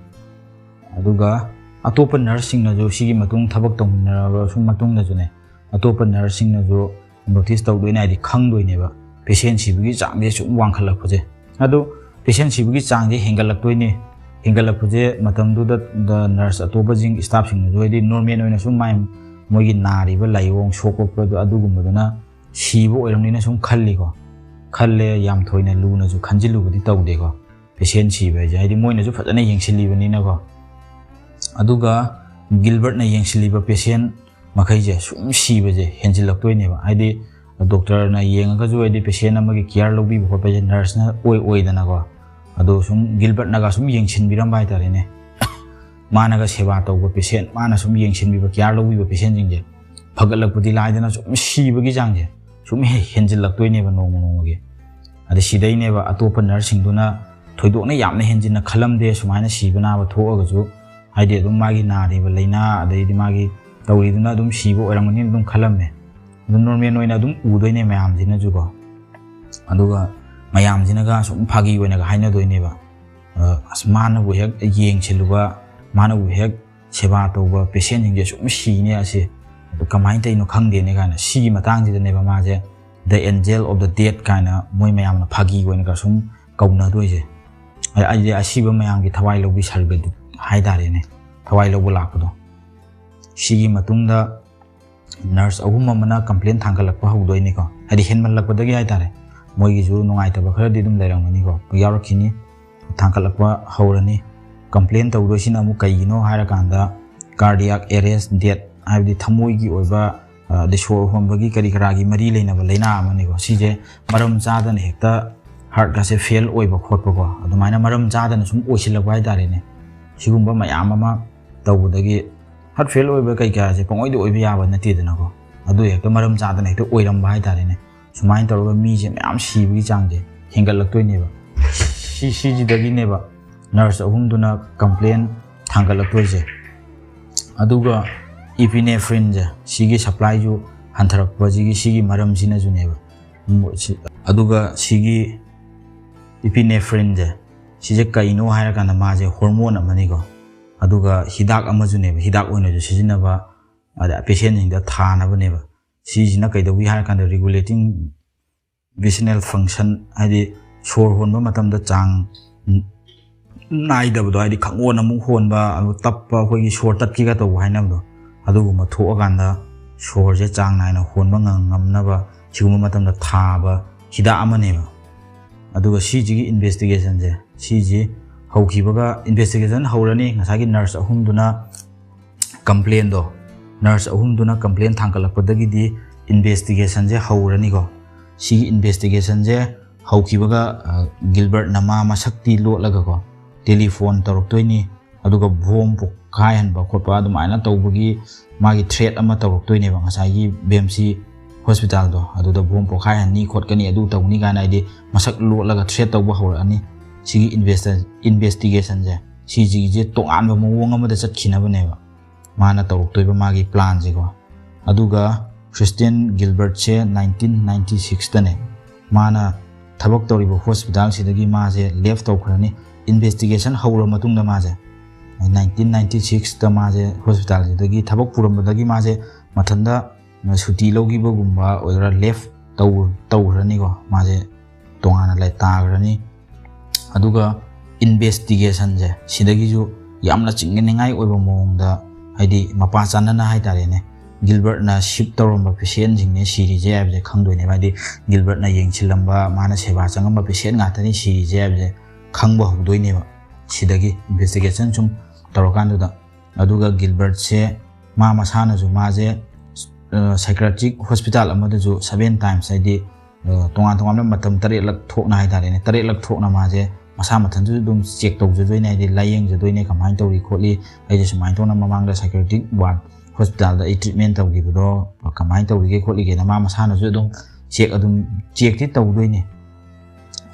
ꯑꯗꯨꯒ ꯑꯇꯣꯞꯄ ꯅꯔꯁꯁꯤꯡꯅꯁꯨ, ꯁꯤꯒꯤ ꯃꯇꯨꯡ ꯊꯕꯛ ꯇꯧꯃꯤꯟꯅꯔꯕ ꯁꯨꯝ ꯃꯇꯨꯡꯗꯁꯨꯅꯦ, ꯑꯇꯣꯞꯄ ꯅꯔꯁꯁꯤꯡꯅꯁꯨ ꯅꯣꯇꯤꯁ ꯇꯧꯗꯣꯏꯅꯦ, ꯍꯥꯏꯗꯤ ꯈꯪꯗꯣꯏꯅꯦꯕ ꯄꯦꯁꯦꯟ ꯁꯤꯕꯒꯤ ꯆꯥꯡꯁꯦ ꯁꯨꯝ ꯋꯥꯡꯈꯠꯂꯛꯄꯁꯦ꯫ ꯑꯗꯣ ꯄꯦꯁꯦꯟ ꯁꯤꯕꯒꯤ ꯆꯥꯡꯁꯦ ꯍꯦꯟꯒꯠꯂꯛꯇꯣꯏꯅꯦ꯫ ꯍꯦꯟꯒꯠꯂꯛꯄꯁꯦ ꯃꯇꯝꯗꯨꯗ ꯅꯔꯁ ꯑꯇꯣꯞꯄꯁꯤꯡ, ꯁ꯭ꯇꯥꯐꯁꯤꯡꯅꯁꯨ, ꯍꯥꯏꯗꯤ ꯅꯣꯔꯃꯦꯜ ꯑꯣꯏꯅ ꯁꯨꯝ ꯃꯥꯏ, ꯃꯣꯏꯒꯤ ꯅꯥꯔꯤꯕ ꯂꯥꯏꯑꯣꯡ ꯁꯣꯛꯄ ꯑꯗꯨꯒꯨꯝꯕꯗꯨꯅ ꯁꯤꯕ ꯑꯣꯏꯔꯝꯅꯤꯅ ꯁꯨꯝ ꯈꯜꯂꯤꯀꯣ꯫ ꯈꯜꯂꯦ, ꯌꯥꯝ ꯊꯣꯏꯅ ꯂꯨꯅꯁꯨ ꯈꯟꯖꯤꯜꯂꯨꯕꯗꯤ ꯇꯧꯗꯦꯀꯣ꯫ ꯄꯦꯁꯦꯟ ꯁꯤꯕ ꯍꯥꯏꯁꯦ, ꯍꯥꯏꯗꯤ ꯃꯣꯏꯅꯁꯨ ꯐꯖꯅ ꯌꯦꯡꯁꯤꯜꯂꯤꯕꯅꯤꯅꯀꯣ꯫ ꯑꯗꯨꯒ ꯒꯤꯜꯕꯔꯠꯅ ꯌꯦꯡꯁꯤꯜꯂꯤꯕ ꯄꯦꯁꯦꯟ ꯃꯈꯩꯁꯦ ꯁꯨꯝ ꯁꯤꯕꯁꯦ ꯍꯦꯟꯖꯤꯜꯂꯛꯇꯣꯏꯅꯦꯕ꯫ ꯍꯥꯏꯗꯤ ꯗꯣꯛꯇꯔꯅ ꯌꯦꯡꯉꯒꯁꯨ, ꯍꯥꯏꯗꯤ ꯄꯦꯁꯦꯟ ꯑꯃꯒꯤ ꯀꯤꯌꯔ ꯂꯧꯕꯤꯕ ꯈꯣꯠꯄꯁꯦ ꯅꯔꯁꯅ ꯑꯣꯏ ꯑꯣꯏꯗꯅꯀꯣ꯫ ꯑꯗꯣ ꯁꯨꯝ ꯒꯤꯜꯕꯔꯠꯅꯒ ꯁꯨꯝ ꯌꯦꯡꯁꯤꯟꯕꯤꯔꯝꯕ ꯍꯥꯏꯇꯥꯔꯦꯅꯦ꯫ ꯃꯥꯅꯒ ꯁꯦꯕꯥ ꯇꯧꯕ ꯄꯦꯁꯦꯟ, ꯃꯥꯅ ꯁꯨꯝ ꯌꯦꯡꯁꯤꯟꯕꯤꯕ, ꯀꯤꯌꯔ ꯂꯧꯕꯤꯕ ꯄꯦꯁꯦꯟꯁꯤꯡꯁꯦ ꯐꯒꯠꯂꯛꯄꯗꯤ ꯂꯥꯏꯗꯅ ꯁꯨꯝ ꯁꯤꯕꯒꯤ ꯆꯥꯡꯁꯦ ꯁꯨꯝ ꯍꯦ-, ꯍꯦꯟꯖꯤꯜꯂꯛꯇꯣꯏꯅꯦꯕ ꯅꯣꯡꯃ ꯅꯣꯡꯃꯒꯤ꯫ ꯑꯗ ꯁꯤꯗꯩꯅꯦꯕ ꯑꯇꯣꯞꯄ ꯅꯔꯁꯁꯤꯡꯗꯨꯅ ꯊꯣꯏꯗꯣꯛꯅ ꯌꯥꯝꯅ ꯍꯦꯟꯖꯤꯟꯅ ꯈꯜꯂꯝꯗꯦ ꯁꯨꯃꯥꯏꯅ ꯁꯤꯕ ꯅꯥꯕ ꯊꯣꯛꯑꯒꯁꯨ, ꯍꯥꯏꯗꯤ ꯑꯗꯨꯝ ꯃꯥꯒꯤ ꯅꯥꯔꯤꯕ ꯂꯥꯏꯅꯥ, ꯑꯗꯩꯗꯤ ꯃꯥꯒꯤ ꯇꯧꯔꯤꯗꯨꯅ ꯑꯗꯨꯝ ꯁꯤꯕ ꯑꯣꯏꯔꯝꯒꯅꯤꯅ ꯑꯗꯨꯝ ꯈꯜꯂꯝꯃꯦ꯫ ꯑꯗꯨꯝ ꯅꯣꯔꯃꯦꯜ ꯑꯣꯏꯅ ꯑꯗꯨꯝ ꯎꯗꯣꯏꯅꯦ ꯃꯌꯥꯝꯁꯤꯅꯁꯨꯀꯣ꯫ ꯑꯗꯨꯒ ꯃꯌꯥꯝꯁꯤꯅꯒ ꯁꯨꯝ ꯐꯥꯒꯤ ꯑꯣꯏꯅꯒ ꯍꯥꯏꯅꯗꯣꯏꯅꯦꯕ, "ꯑ, ꯑꯁ, ꯃꯥꯅꯕꯨ ꯍꯦꯛ ꯌꯦꯡꯁꯤꯜꯂꯨꯕ, ꯃꯥꯅꯕꯨ ꯍꯦꯛ ꯁꯦꯕꯥ ꯇꯧꯕ ꯄꯦꯁꯦꯟꯁꯤꯡꯁꯦ ꯁꯨꯝ ꯁꯤꯅꯦ ꯑꯁꯦ, ꯑꯗꯨ ꯀꯃꯥꯏꯅ ꯇꯧꯔꯤꯅꯣ ꯈꯪꯗꯦꯅꯦ" ꯀꯥꯏꯅ꯫ ꯁꯤꯒꯤ ꯃꯇꯥꯡꯁꯤꯗꯅꯦꯕ ꯃꯥꯁꯦ The Angel of the Dead ꯀꯥꯏꯅ ꯃꯣꯏ ꯃꯌꯥꯝꯅ ꯐꯥꯒꯤ ꯑꯣꯏꯅꯒ ꯁꯨꯝ ꯀꯧꯅꯗꯣꯏꯁꯦ꯫ ꯑꯩ-, ꯑꯩꯁꯦ ꯑꯁꯤꯕ ꯃꯌꯥꯝꯒꯤ ꯊꯋꯥꯏ ꯂꯧꯕꯤ ꯁꯔꯒꯗꯨꯠ ꯍꯥꯏꯇꯥꯔꯦꯅꯦ, ꯊꯋꯥꯏ ꯂꯧꯕ ꯂꯥꯛꯄꯗꯣ꯫ ꯁꯤꯒꯤ ꯃꯇꯨꯡꯗ ꯅꯔꯁ ꯑꯍꯨꯝ ꯑꯃꯅ ꯀꯝꯄ꯭ꯂꯦꯟ ꯊꯥꯡꯒꯠꯂꯛꯄ ꯍꯧꯗꯣꯏꯅꯤꯀꯣ, ꯍꯥꯏꯗꯤ ꯍꯦꯟꯃꯜꯂꯛꯄꯗꯒꯤ ꯍꯥꯏꯇꯥꯔꯦ꯫ ꯃꯣꯏꯒꯤꯁꯨ ꯅꯨꯡꯉꯥꯏꯇꯕ ꯈꯔꯗꯤ ꯑꯗꯨꯝ ꯂꯩꯔꯝꯒꯅꯤꯀꯣ, ꯌꯥꯎꯔꯛꯈꯤꯅꯤ꯫ ꯊꯥꯡꯒꯠꯂꯛꯄ ꯍꯧꯔꯅꯤ꯫ ꯀꯝꯄ꯭ꯂꯦꯟ ꯇꯧꯗꯣꯏꯁꯤꯅ ꯑꯃꯨꯛ ꯀꯩꯒꯤꯅꯣ ꯍꯥꯏꯔꯀꯥꯟꯗ, cardiac arrest, death, ꯍꯥꯏꯕꯗꯤ ꯊꯃꯣꯏꯒꯤ ꯑꯣꯏꯕ, ꯑ, ꯑꯗꯩ ꯁꯣꯔ ꯍꯣꯟꯕꯒꯤ ꯀꯔꯤ ꯀꯔꯥꯒꯤ ꯃꯔꯤ ꯂꯩꯅꯕ ꯂꯥꯏꯅꯥ ꯑꯃꯅꯤꯀꯣ꯫ ꯁꯤꯁꯦ ꯃꯔꯝ ꯆꯥꯗꯅ ꯍꯦꯛꯇ ꯍꯥꯔꯠꯀꯁꯦ ꯐꯦꯜ ꯑꯣꯏꯕ ꯈꯣꯠꯄꯀꯣ, ꯑꯗꯨꯃꯥꯏꯅ ꯃꯔꯝ ꯆꯥꯗꯅ ꯁꯨꯝ ꯑꯣꯏꯁꯤꯜꯂꯛꯄ ꯍꯥꯏꯇꯥꯔꯦꯅꯦ꯫ ꯁꯤꯒꯨꯝꯕ ꯃꯌꯥꯝ ꯑꯃ ꯇꯧꯕꯗꯒꯤ, ꯍꯥꯔꯠ ꯐꯦꯜ ꯑꯣꯏꯕ ꯀꯩꯀꯥꯁꯦ ꯄꯪꯑꯣꯏꯗ ꯑꯣꯏꯕ ꯌꯥꯕ ꯅꯠꯇꯦꯗꯅꯀꯣ꯫ ꯑꯗꯨ ꯍꯦꯛꯇ ꯃꯔꯝ ꯆꯥꯗꯅ ꯍꯦꯛꯇ ꯑꯣꯏꯔꯝꯕ ꯍꯥꯏꯇꯥꯔꯦꯅꯦ꯫ ꯁꯨꯃꯥꯏꯅ ꯇꯧꯔꯒ ꯃꯤꯁꯦ ꯃꯌꯥꯝ ꯁꯤꯕꯒꯤ ꯆꯥꯡꯁꯦ ꯍꯦꯟꯒꯠꯂꯛꯇꯣꯏꯅꯦꯕ꯫ ꯁꯤ-, ꯁꯤꯁꯤꯗꯒꯤꯅꯦꯕ ꯅꯔꯁ ꯑꯍꯨꯝꯗꯨꯅ ꯀꯝꯄ꯭ꯂꯦꯟ ꯊꯥꯡꯒꯠꯂꯛꯇꯣꯏꯁꯦ꯫ ꯑꯗꯨꯒ ꯏꯄꯤꯅꯦꯐ꯭ꯔꯤꯟꯁꯦ, ꯁꯤꯒꯤ ꯁꯄ꯭ꯂꯥꯏꯁꯨ ꯍꯟꯊꯔꯛꯄꯁꯤꯒꯤ, ꯁꯤꯒꯤ ꯃꯔꯝꯁꯤꯅꯁꯨꯅꯦꯕ꯫ ꯎꯝ, ꯁꯤ-, ꯑꯗꯨꯒ ꯁꯤꯒꯤ ꯏꯄꯤꯅꯦꯐ꯭ꯔꯤꯟꯁꯦ, ꯁꯤꯁꯦ ꯀꯩꯅꯣ ꯍꯥꯏꯔꯀꯥꯟꯗ, ꯃꯥꯁꯦ ꯍꯣꯔꯃꯣꯟ ꯑꯃꯅꯤꯀꯣ, ꯑꯗꯨꯒ ꯍꯤꯗꯥꯛ ꯑꯃꯁꯨꯅꯦꯕ, ꯍꯤꯗꯥꯛ ꯑꯣꯏꯅꯁꯨ ꯁꯤꯖꯤꯟꯅꯕ, ꯑꯗ ꯄꯦꯁꯦꯟꯁꯤꯡꯗ ꯊꯥꯅꯕꯅꯦꯕ꯫ ꯁꯤꯁꯤꯅ ꯀꯩꯗꯧꯏ ꯍꯥꯏꯔꯀꯥꯟꯗ, regulating vicinal function, ꯍꯥꯏꯗꯤ ꯁꯣꯔ ꯍꯣꯟꯕ ꯃꯇꯝꯗ ꯆꯥꯡ ꯅꯥꯏꯗꯕꯗꯣ, ꯍꯥꯏꯗꯤ ꯈꯪꯍꯣꯟ ꯑꯃꯨꯛ ꯍꯣꯟꯕ, ꯑꯗꯨ ꯇꯞꯄ, ꯑꯩꯈꯣꯏꯒꯤ ꯁꯣꯔ ꯇꯠꯈꯤꯒ ꯇꯧꯕ ꯍꯥꯏꯅꯕꯗꯣ, ꯑꯗꯨꯒꯨꯝꯕ ꯊꯣꯛꯑꯀꯥꯟꯗ ꯁꯣꯔꯁꯦ ꯆꯥꯡ ꯅꯥꯏꯅ ꯍꯣꯟꯕ ꯉꯝ-, ꯉꯝꯅꯕ ꯁꯤꯒꯨꯝꯕ ꯃꯇꯝꯗ ꯊꯥꯕ ꯍꯤꯗꯥꯛ ꯑꯃꯅꯦꯕ꯫ ꯑꯗꯨꯒ ꯁꯤꯁꯤꯒꯤ ꯏꯟꯚꯦꯁꯇꯤꯒꯦꯁꯟꯁꯦ, ꯁꯤꯁꯤ ꯍꯧꯈꯤꯕꯒ, ꯏꯟꯚꯦꯁꯇꯤꯒꯦꯁꯟ ꯍꯧꯔꯅꯤ꯫ ꯉꯁꯥꯏꯒꯤ ꯅꯔꯁ ꯑꯍꯨꯝꯗꯨꯅ ꯀꯝꯄ꯭ꯂꯦꯟꯗꯣ, ꯅꯔꯁ ꯑꯍꯨꯝꯗꯨꯅ ꯀꯝꯄ꯭ꯂꯦꯟ ꯊꯥꯡꯒꯠꯂꯛꯄꯗꯒꯤꯗꯤ ꯏꯟꯚꯦꯁꯇꯤꯒꯦꯁꯟꯁꯦ ꯍꯧꯔꯅꯤꯀꯣ꯫ ꯁꯤꯒꯤ ꯏꯟꯚꯦꯁꯇꯤꯒꯦꯁꯟꯁꯦ ꯍꯧꯈꯤꯕꯒ, ꯑ, ꯒꯤꯜꯕꯔꯠꯅ ꯃꯥ ꯃꯁꯛꯇꯤ ꯂꯣꯠꯂꯒꯀꯣ, ꯇꯦꯂꯤꯐꯣꯟ ꯇꯧꯔꯛꯇꯣꯏꯅꯤ, ꯑꯗꯨꯒ ꯕꯣꯝ ꯄꯣꯈꯥꯏꯍꯟꯕ ꯈꯣꯠꯄ ꯑꯗꯨꯃꯥꯏꯅ ꯇꯧꯕꯒꯤ ꯃꯥꯒꯤ ꯊ꯭ꯔꯦꯠ ꯑꯃ ꯇꯧꯔꯛꯇꯣꯏꯅꯦꯕ꯫ ꯉꯁꯥꯏꯒꯤ ꯕꯦꯝꯁꯤ ꯍꯣꯁꯄꯤꯇꯥꯜꯗꯣ, ꯑꯗꯨꯗ ꯕꯣꯝ ꯄꯣꯈꯥꯏꯍꯟꯅꯤ ꯈꯣꯠꯀꯅꯤ, ꯑꯗꯨ ꯇꯧꯅꯤ ꯀꯥꯏꯅ, ꯍꯥꯏꯗꯤ ꯃꯁꯛ ꯂꯣꯠꯂꯒ ꯊ꯭ꯔꯦꯠ ꯇꯧꯕ ꯍꯧꯔꯛꯑꯅꯤ꯫ ꯁꯤꯒꯤ ꯏꯟꯚꯦꯁꯇ-, ꯏꯟꯚꯦꯁꯇꯤꯒꯦꯁꯟꯁꯦ, ꯁꯤꯁꯤꯒꯤꯁꯦ ꯇꯣꯉꯥꯟꯕ ꯃꯑꯣꯡ ꯑꯃꯗ ꯆꯠꯈꯤꯅꯕꯅꯦꯕ ꯃꯥꯅ ꯇꯧꯔꯛꯇꯣꯏꯕ ꯃꯥꯒꯤ ꯄ꯭ꯂꯥꯟꯁꯦꯀꯣ꯫ ꯑꯗꯨꯒ ꯈ꯭ꯔꯤꯁꯇꯤꯌꯟ ꯒꯤꯜꯕꯔꯠꯁꯦ ꯅꯥꯏꯟꯇꯤꯟ ꯅꯥꯏꯟꯇꯤ ꯁꯤꯛꯁꯇꯅꯦ ꯃꯥꯅ ꯊꯕꯛ ꯇꯧꯔꯤꯕ ꯍꯣꯁꯄꯤꯇꯥꯜꯁꯤꯗꯒꯤ ꯃꯥꯁꯦ ꯂꯦꯐ ꯇꯧꯈ꯭ꯔꯅꯤ꯫ ꯏꯟꯚꯦꯁꯇꯤꯒꯦꯁꯟ ꯍꯧꯔ ꯃꯇꯨꯡꯗ ꯃꯥꯁꯦ, ꯅꯥꯏꯟꯇꯤꯟ ꯅꯥꯏꯟꯇꯤ ꯁꯤꯛꯁꯇ ꯃꯥꯁꯦ ꯍꯣꯁꯄꯤꯇꯥꯜꯁꯤꯗꯒꯤ ꯊꯕꯛ ꯄꯨꯔꯝꯕꯗꯒꯤ ꯃꯥꯁꯦ ꯃꯊꯟꯇ ꯁꯨꯇꯤ ꯂꯧꯈꯤꯕꯒꯨꯝꯕ ꯑꯣꯏꯒꯦꯔꯥ, ꯂꯦꯐ ꯇꯧꯈ꯭ꯔꯅꯤꯀꯣ, ꯃꯥꯁꯦ ꯇꯣꯉꯥꯟꯅ ꯂꯩ ꯇꯥꯈ꯭ꯔꯅꯤ꯫ ꯑꯗꯨꯒ ꯏꯟꯚꯦꯁꯇꯤꯒꯦꯁꯟꯁꯦ ꯁꯤꯗꯒꯤꯁꯨ ꯌꯥꯝꯅ ꯆꯤꯡꯅꯅꯤꯡꯉꯥꯏ ꯑꯣꯏꯕ ꯃꯑꯣꯡꯗ, ꯍꯥꯏꯗꯤ ꯃꯄꯥ ꯆꯥꯟꯅꯅ ꯍꯥꯏꯇꯥꯔꯦꯅꯦ, ꯒꯤꯜꯕꯔꯠꯅ ꯁꯤꯞ ꯇꯧꯔꯝꯕ ꯄꯦꯁꯦꯟꯁꯤꯡꯅꯦ ꯁꯤꯔꯤꯁꯦ ꯍꯥꯏꯕꯁꯦ ꯈꯪꯗꯣꯏꯅꯦꯕ꯫ ꯍꯥꯏꯗꯤ ꯒꯤꯜꯕꯔꯠꯅ ꯌꯦꯡꯁꯤꯜꯂꯝꯕ, ꯃꯥꯅ ꯁꯦꯕꯥ ꯆꯪꯉꯝꯕ ꯄꯦꯁꯦꯟ ꯉꯥꯛꯇꯅꯤ ꯁꯤꯔꯤꯁꯦ ꯍꯥꯏꯕꯁꯦ ꯈꯪꯕ ꯍꯧꯗꯣꯏꯅꯦꯕ ꯁꯤꯗꯒꯤ, ꯏꯟꯚꯦꯁꯇꯤꯒꯦꯁꯟ ꯁꯨꯝ ꯇꯧꯔꯀꯥꯟꯗꯨꯗ꯫ ꯑꯗꯨꯒ ꯒꯤꯜꯕꯔꯠꯁꯦ ꯃꯥ ꯃꯁꯥꯅꯁꯨ, ꯃꯥꯁꯦ ꯁꯥꯏꯀ꯭ꯔꯥꯇꯤꯛ ꯍꯣꯁꯄꯤꯇꯥꯜ ꯑꯃꯗꯁꯨ ꯁꯚꯦꯟ ꯇꯥꯏꯝꯁ, ꯍꯥꯏꯗꯤ ꯇꯣꯉꯥꯟ ꯇꯣꯉꯥꯟꯕ ꯃꯇꯝ ꯇꯔꯦꯠꯂꯛ ꯊꯣꯛꯅ ꯍꯥꯏꯇꯥꯔꯦꯅꯦ, ꯇꯔꯦꯠꯂꯛ ꯊꯣꯛꯅ ꯃꯥꯁꯦ ꯃꯁꯥ ꯃꯊꯟꯇꯁꯨ ꯑꯗꯨꯝ ꯆꯦꯛ ꯇꯧꯖꯗꯣꯏꯅꯦ, ꯍꯥꯏꯗꯤ ꯂꯥꯏꯌꯦꯡꯖꯗꯣꯏꯅꯦ, ꯀꯃꯥꯏꯅ ꯇꯧꯔꯤ ꯈꯣꯠꯂꯤ, ꯑꯩꯁꯦ ꯁꯨꯃꯥꯏꯅ ꯇꯧꯅ ꯃꯃꯥꯡꯗ ꯁꯥꯏꯀ꯭ꯔꯦꯇꯤꯛ ꯋꯥꯔꯗ ꯍꯣꯁꯄꯤꯇꯥꯜꯗ ꯑꯩ ꯇ꯭ꯔꯤꯠꯃꯦꯟ ꯇꯧꯈꯤꯕꯗꯣ ꯀꯃꯥꯏꯅ ꯇꯧꯔꯤꯒꯦ ꯈꯣꯠꯂꯤꯒꯦꯅ ꯃꯥ ꯃꯁꯥꯅꯁꯨ ꯑꯗꯨꯝ ꯆꯦꯛ, ꯑꯗꯨꯝ ꯆꯦꯛꯇꯤ ꯇꯧꯗꯣꯏꯅꯦ꯫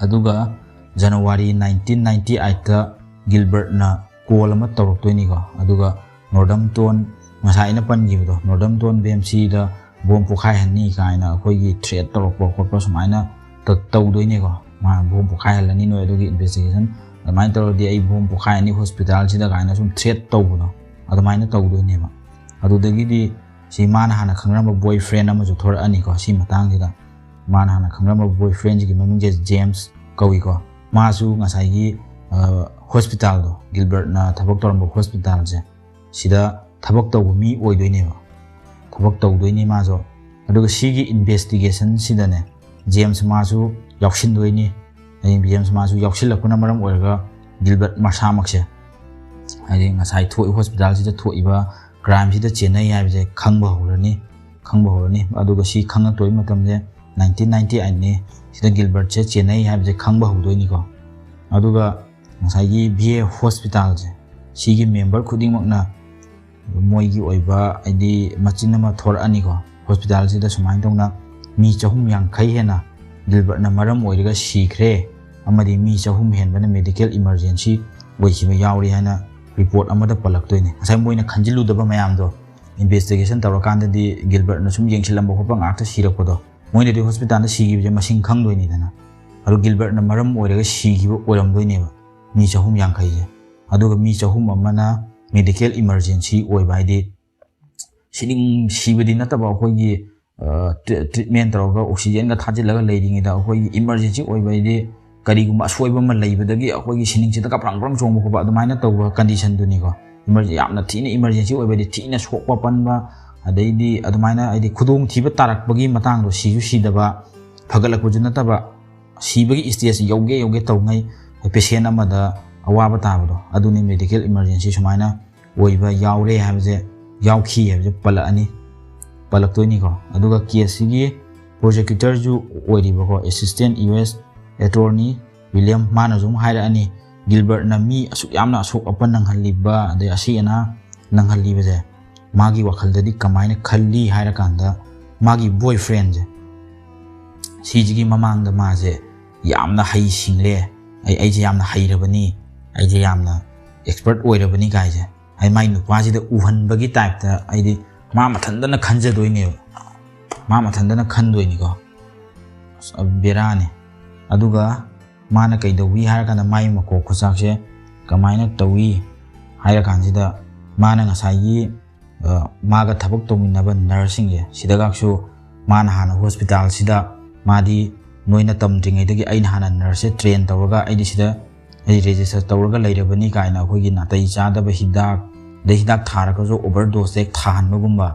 ꯑꯗꯨꯒ ꯖꯅꯋꯥꯔꯤ ꯅꯥꯏꯟꯇꯤꯟ ꯅꯥꯏꯟꯇꯤ ꯑꯩꯠꯇ ꯒꯤꯜꯕꯔꯠꯅ ꯀꯣꯜ ꯑꯃ ꯇꯧꯔꯛꯇꯣꯏꯅꯤꯀꯣ꯫ ꯑꯗꯨꯒ ꯅꯣꯔꯗꯝꯇꯣꯟ, ꯉꯁꯥꯏ ꯑꯩꯅ ꯄꯟꯈꯤꯕꯗꯣ, ꯅꯣꯔꯗꯝꯇꯣꯟ ꯕꯤ ꯑꯦꯝ ꯁꯤꯗ ꯕꯣꯝ ꯄꯣꯈꯥꯏꯍꯟꯅꯤ ꯀꯥꯏꯅ ꯑꯩꯈꯣꯏꯒꯤ ꯊ꯭ꯔꯦꯠ ꯇꯧꯔꯛꯄ ꯈꯣꯠꯄ ꯁꯨꯃꯥꯏꯅ ꯇꯧꯗꯣꯏꯅꯦꯀꯣ꯫ ꯃꯥ ꯕꯣꯝ ꯄꯣꯈꯥꯏꯍꯜꯂꯅꯤ ꯅꯣꯏ ꯑꯗꯨꯒꯤ ꯏꯟꯚꯦꯁꯇꯤꯒꯦꯁꯟ, ꯑꯗꯨꯃꯥꯏꯅ ꯇꯧꯔꯗꯤ ꯑꯩ ꯕꯣꯝ ꯄꯣꯈꯥꯏꯔꯅꯤ ꯍꯣꯁꯄꯤꯇꯥꯜꯁꯤꯗ ꯀꯥꯏꯅ ꯁꯨꯝ ꯊ꯭ꯔꯦꯠ ꯇꯧꯕꯗꯣ, ꯑꯗꯨꯃꯥꯏꯅ ꯇꯧꯗꯣꯏꯅꯦꯕ꯫ ꯑꯗꯨꯗꯒꯤꯗꯤ ꯁꯤ ꯃꯥꯅ ꯍꯥꯟꯅ ꯈꯪꯅꯔꯝꯕ ꯕꯣꯏ ꯐ꯭ꯔꯦꯟ ꯑꯃꯁꯨ ꯊꯣꯔꯛꯑꯅꯤꯀꯣ꯫ ꯁꯤ ꯃꯇꯥꯡꯁꯤꯗ ꯃꯥꯅ ꯍꯥꯟꯅ ꯈꯪꯅꯔꯝꯕ ꯕꯣꯏ ꯐ꯭ꯔꯦꯟꯁꯤꯒꯤ ꯃꯃꯤꯡꯁꯦ ꯖꯦꯝꯁ ꯀꯧꯏꯀꯣ꯫ ꯃꯥꯁꯨ ꯉꯁꯥꯏꯒꯤ ꯍꯣꯁꯄꯤꯇꯥꯜꯗꯣ, ꯒꯤꯜꯕꯔꯠꯅ ꯊꯕꯛ ꯇꯧꯔꯝꯕ ꯍꯣꯁꯄꯤꯇꯥꯜꯁꯦ, ꯁꯤꯗ ꯊꯕꯛ ꯇꯧꯕ ꯃꯤ ꯑꯣꯏꯗꯣꯏꯅꯦꯕ, ꯊꯕꯛ ꯇꯧꯗꯣꯏꯅꯤ ꯃꯥꯁꯨ꯫ ꯑꯗꯨꯒ ꯁꯤꯒꯤ ꯏꯟꯚꯦꯁꯇꯤꯒꯦꯁꯟꯁꯤꯗꯅꯦ ꯖꯦꯝꯁ ꯃꯥꯁꯨ ꯌꯥꯎꯁꯤꯟꯗꯣꯏꯅꯤ꯫ ꯍꯥꯏꯗꯤ ꯖꯦꯝꯁ ꯃꯥꯁꯨ ꯌꯥꯎꯁꯤꯜꯂꯛꯄꯅ ꯃꯔꯝ ꯑꯣꯏꯔꯒ ꯒꯤꯜꯕꯔꯠ ꯃꯁꯥꯃꯛꯁꯦ, ꯍꯥꯏꯗꯤ ꯉꯁꯥꯏ ꯊꯣꯛꯏ ꯍꯣꯁꯄꯤꯇꯥꯜꯁꯤꯗ ꯊꯣꯛꯏꯕ ꯀ꯭ꯔꯥꯏꯝꯁꯤꯗ ꯆꯦꯟꯅꯩ ꯍꯥꯏꯕꯁꯦ ꯈꯪꯕ ꯍꯧꯔꯅꯤ, ꯈꯪꯕ ꯍꯧꯔꯅꯤ꯫ ꯑꯗꯨꯒ ꯁꯤ ꯈꯪꯉꯛꯇꯣꯏ ꯃꯇꯝꯁꯦ ꯅꯥꯏꯟꯇꯤꯟ ꯅꯥꯏꯟꯇꯤ ꯑꯩꯠꯅꯤ꯫ ꯁꯤꯗ ꯒꯤꯜꯕꯔꯠꯁꯦ ꯆꯦꯟꯅꯩ ꯍꯥꯏꯕꯁꯦ ꯈꯪꯕ ꯍꯧꯗꯣꯏꯅꯤꯀꯣ꯫ ꯑꯗꯨꯒ ꯉꯁꯥꯏꯒꯤ ꯚꯤ ꯑꯦ ꯍꯣꯁꯄꯤꯇꯥꯜꯁꯦ, ꯁꯤꯒꯤ ꯃꯦꯝꯕꯔ ꯈꯨꯗꯤꯡꯃꯛꯅ ꯃꯣꯏꯒꯤ ꯑꯣꯏꯕ, ꯍꯥꯏꯗꯤ, ꯃꯆꯤꯟ ꯑꯃ ꯊꯣꯔꯛꯑꯅꯤꯀꯣ꯫ ꯍꯣꯁꯄꯤꯇꯥꯜꯁꯤꯗ ꯁꯨꯃꯥꯏꯅ ꯇꯧꯅ ꯃꯤ ꯆꯍꯨꯝ ꯌꯥꯡꯈꯩ ꯍꯦꯟꯅ ꯒꯤꯜꯕꯔꯠꯅ ꯃꯔꯝ ꯑꯣꯏꯔꯒ ꯁꯤꯈ꯭ꯔꯦ, ꯑꯃꯗꯤ ꯃꯤ ꯆꯍꯨꯝ ꯍꯦꯟꯕꯅ ꯃꯦꯗꯤꯀꯦꯜ ꯏꯃꯔꯖꯦꯟꯁꯤ ꯑꯣꯏꯈꯤꯕ ꯌꯥꯎꯔꯤ ꯍꯥꯏꯅ ꯔꯤꯄꯣꯔꯠ ꯑꯃꯗ ꯄꯜꯂꯛꯇꯣꯏꯅꯦ꯫ ꯉꯁꯥꯏ ꯃꯣꯏꯅ ꯈꯟꯖꯤꯜꯂꯨꯗꯕ ꯃꯌꯥꯝꯗꯣ, ꯏꯟꯚꯦꯁꯇꯤꯒꯦꯁꯟ ꯇꯧꯔꯀꯥꯟꯗꯗꯤ ꯒꯤꯜꯕꯔꯠꯅ ꯁꯨꯝ ꯌꯦꯡꯁꯤꯜꯂꯝꯕ ꯈꯣꯠꯄ ꯉꯥꯛꯇ ꯁꯤꯔꯛꯄꯗꯣ, ꯃꯣꯏꯅꯗꯤ ꯍꯣꯁꯄꯤꯇꯥꯜꯗ ꯁꯤꯈꯤꯕꯁꯦ ꯃꯁꯤꯡ ꯈꯪꯗꯣꯏꯅꯤꯗꯅ꯫ ꯑꯗꯣ ꯒꯤꯜꯕꯔꯠꯅ ꯃꯔꯝ ꯑꯣꯏꯔꯒ ꯁꯤꯈꯤꯕ ꯑꯣꯏꯔꯝꯗꯣꯏꯅꯦꯕ ꯃꯤ ꯆꯍꯨꯝ ꯌꯥꯡꯈꯩꯁꯦ꯫ ꯑꯗꯨꯒ ꯃꯤ ꯆꯍꯨꯝ ꯑꯃꯅ ꯃꯦꯗꯤꯀꯦꯜ ꯏꯃꯔꯖꯦꯟꯁꯤ ꯑꯣꯏꯕ, ꯍꯥꯏꯗꯤ ꯁꯤꯅꯤꯡ ꯁꯤꯕꯗꯤ ꯅꯠꯇꯕ, ꯑꯩꯈꯣꯏꯒꯤ ꯇ꯭ꯔꯤꯠꯃꯦꯟ ꯇꯧꯔꯒ ꯑꯣꯛꯁꯤꯖꯦꯟꯒ ꯊꯥꯖꯤꯜꯂꯒ ꯂꯩꯔꯤꯉꯩꯗ ꯑꯩꯈꯣꯏꯒꯤ ꯏꯃꯔꯖꯦꯟꯁꯤ ꯑꯣꯏꯕ ꯍꯥꯏꯗꯤ ꯀꯔꯤꯒꯨꯝꯕ ꯑꯁꯣꯏꯕ ꯑꯃ ꯂꯩꯕꯗꯒꯤ ꯑꯩꯈꯣꯏꯒꯤ ꯁꯤꯅꯤꯡꯁꯤꯗꯒ ꯄ꯭ꯔꯪ ꯄ꯭ꯔꯪ ꯆꯣꯡꯕ ꯈꯣꯠꯄ ꯑꯗꯨꯃꯥꯏꯅ ꯇꯧꯕ ꯀꯟꯗꯤꯁꯟꯗꯨꯅꯤꯀꯣ꯫ ꯏꯃꯔ-, ꯌꯥꯝꯅ ꯊꯤꯅ ꯏꯃꯔꯖꯦꯟꯁꯤ ꯑꯣꯏꯕꯗꯤ ꯊꯤꯅ ꯁꯣꯛꯄ ꯄꯟꯕ, ꯑꯗꯩꯗꯤ ꯑꯗꯨꯃꯥꯏꯅ ꯍꯥꯏꯗꯤ ꯈꯨꯗꯣꯡꯊꯤꯕ ꯇꯥꯔꯛꯄꯒꯤ ꯃꯇꯥꯡꯗꯣ, ꯁꯤꯁꯨ ꯁꯤꯗꯕ, ꯐꯒꯠꯂꯛꯄꯁꯨ ꯅꯠꯇꯕ, ꯁꯤꯕꯒꯤ ꯏꯁꯇꯦꯖ ꯌꯧꯒꯦ ꯌꯧꯒꯦ ꯇꯧꯉꯩ ꯄꯦꯁꯦꯟ ꯑꯃꯗ ꯑꯋꯥꯕ ꯇꯥꯕꯗꯣ, ꯑꯗꯨꯅꯤ ꯃꯦꯗꯤꯀꯦꯜ ꯏꯃꯔꯖꯦꯟꯁꯤ ꯁꯨꯃꯥꯏꯅ ꯑꯣꯏꯕ ꯌꯥꯎꯔꯦ ꯍꯥꯏꯕꯁꯦ, ꯌꯥꯎꯈꯤ ꯍꯥꯏꯕꯁꯦ ꯄꯜꯂꯛꯑꯅꯤ, ꯄꯜꯂꯛꯇꯣꯏꯅꯤꯀꯣ꯫ ꯑꯗꯨꯒ ꯀꯦꯁꯁꯤꯒꯤ ꯄ꯭ꯔꯣꯁꯤꯀ꯭ꯌꯨꯇꯔꯁꯨ ꯑꯣꯏꯔꯤꯕꯀꯣ, assistant U S attorney William, ꯃꯥꯅꯁꯨ ꯑꯃꯨꯛ ꯍꯥꯏꯔꯛꯑꯅꯤ, ꯒꯤꯜꯕꯔꯠꯅ ꯃꯤ ꯑꯁꯨꯛ ꯌꯥꯝꯅ ꯑꯁꯣꯛ ꯑꯄꯟ ꯅꯪꯍꯜꯂꯤꯕ, ꯑꯗꯩ ꯑꯁꯤ ꯑꯅꯥ ꯅꯪꯍꯜꯂꯤꯕꯁꯦ ꯃꯥꯒꯤ ꯋꯥꯈꯜꯗꯗꯤ ꯀꯃꯥꯏꯅ ꯈꯜꯂꯤ ꯍꯥꯏꯔꯀꯥꯟꯗ, ꯃꯥꯒꯤ ꯕꯣꯏ ꯐ꯭ꯔꯦꯟꯁꯦ, ꯁꯤꯁꯤꯒꯤ ꯃꯃꯥꯡꯗ ꯃꯥꯁꯦ ꯌꯥꯝꯅ ꯍꯩ ꯁꯤꯡꯂꯦ, ꯑꯩ, ꯑꯩꯁꯦ ꯌꯥꯝꯅ ꯍꯩꯔꯕꯅꯤ, ꯑꯩꯁꯦ ꯌꯥꯝꯅ ꯑꯦꯛꯁꯄꯔꯠ ꯑꯣꯏꯔꯕꯅꯤ ꯀꯥꯏꯁꯦ, ꯑꯩ ꯃꯥꯏ ꯅꯨꯄꯥꯁꯤꯗ ꯎꯍꯟꯕꯒꯤ ꯇꯥꯏꯞꯇ, ꯑꯩꯗꯤ ꯃꯥ ꯃꯊꯟꯇꯅ ꯈꯟꯖꯗꯣꯏꯅꯦꯕ, ꯃꯥ ꯃꯊꯟꯇꯅ ꯈꯟꯗꯣꯏꯅꯤꯀꯣ꯫ ꯑꯁ, ꯕꯦꯔꯥꯅꯤ꯫ ꯑꯗꯨꯒ ꯃꯥꯅ ꯀꯩꯗꯧꯏ ꯍꯥꯏꯔꯀꯥꯟꯗ, ꯃꯥꯏ ꯃꯀꯣꯛ ꯈꯨꯆꯥꯛꯁꯦ ꯀꯃꯥꯏꯅ ꯇꯧꯏ ꯍꯥꯏꯔꯀꯥꯟꯁꯤꯗ, ꯃꯥꯅ ꯉꯁꯥꯏꯒꯤ, ꯑ, ꯃꯥꯒ ꯊꯕꯛ ꯇꯧꯃꯤꯟꯅꯕ ꯅꯔꯁꯁꯤꯡꯁꯦ, ꯁꯤꯗꯒꯁꯨ ꯃꯥꯅ ꯍꯥꯟꯅ ꯍꯣꯁꯄꯤꯇꯥꯜꯁꯤꯗ, ꯃꯥꯗꯤ ꯅꯣꯏꯅ ꯇꯝꯗ꯭ꯔꯤꯉꯩꯗꯒꯤ ꯑꯩꯅ ꯍꯥꯟꯅ ꯅꯔꯁꯁꯦ ꯇ꯭ꯔꯦꯟ ꯇꯧꯔꯒ ꯑꯩꯗꯤ ꯁꯤꯗ ꯑꯩ ꯔꯦꯖꯤꯁꯇꯔ ꯇꯧꯔꯒ ꯂꯩꯔꯕꯅꯤ ꯀꯥꯏꯅ ꯑꯩꯈꯣꯏꯒꯤ ꯅꯥꯇꯩ ꯆꯥꯗꯕ ꯍꯤꯗꯥꯛ, ꯑꯗꯩ ꯍꯤꯗꯥꯛ ꯊꯥꯔꯒꯁꯨ ꯑꯣꯚꯔ ꯗꯣꯁ ꯍꯦꯛ ꯊꯥꯍꯟꯕꯒꯨꯝꯕ,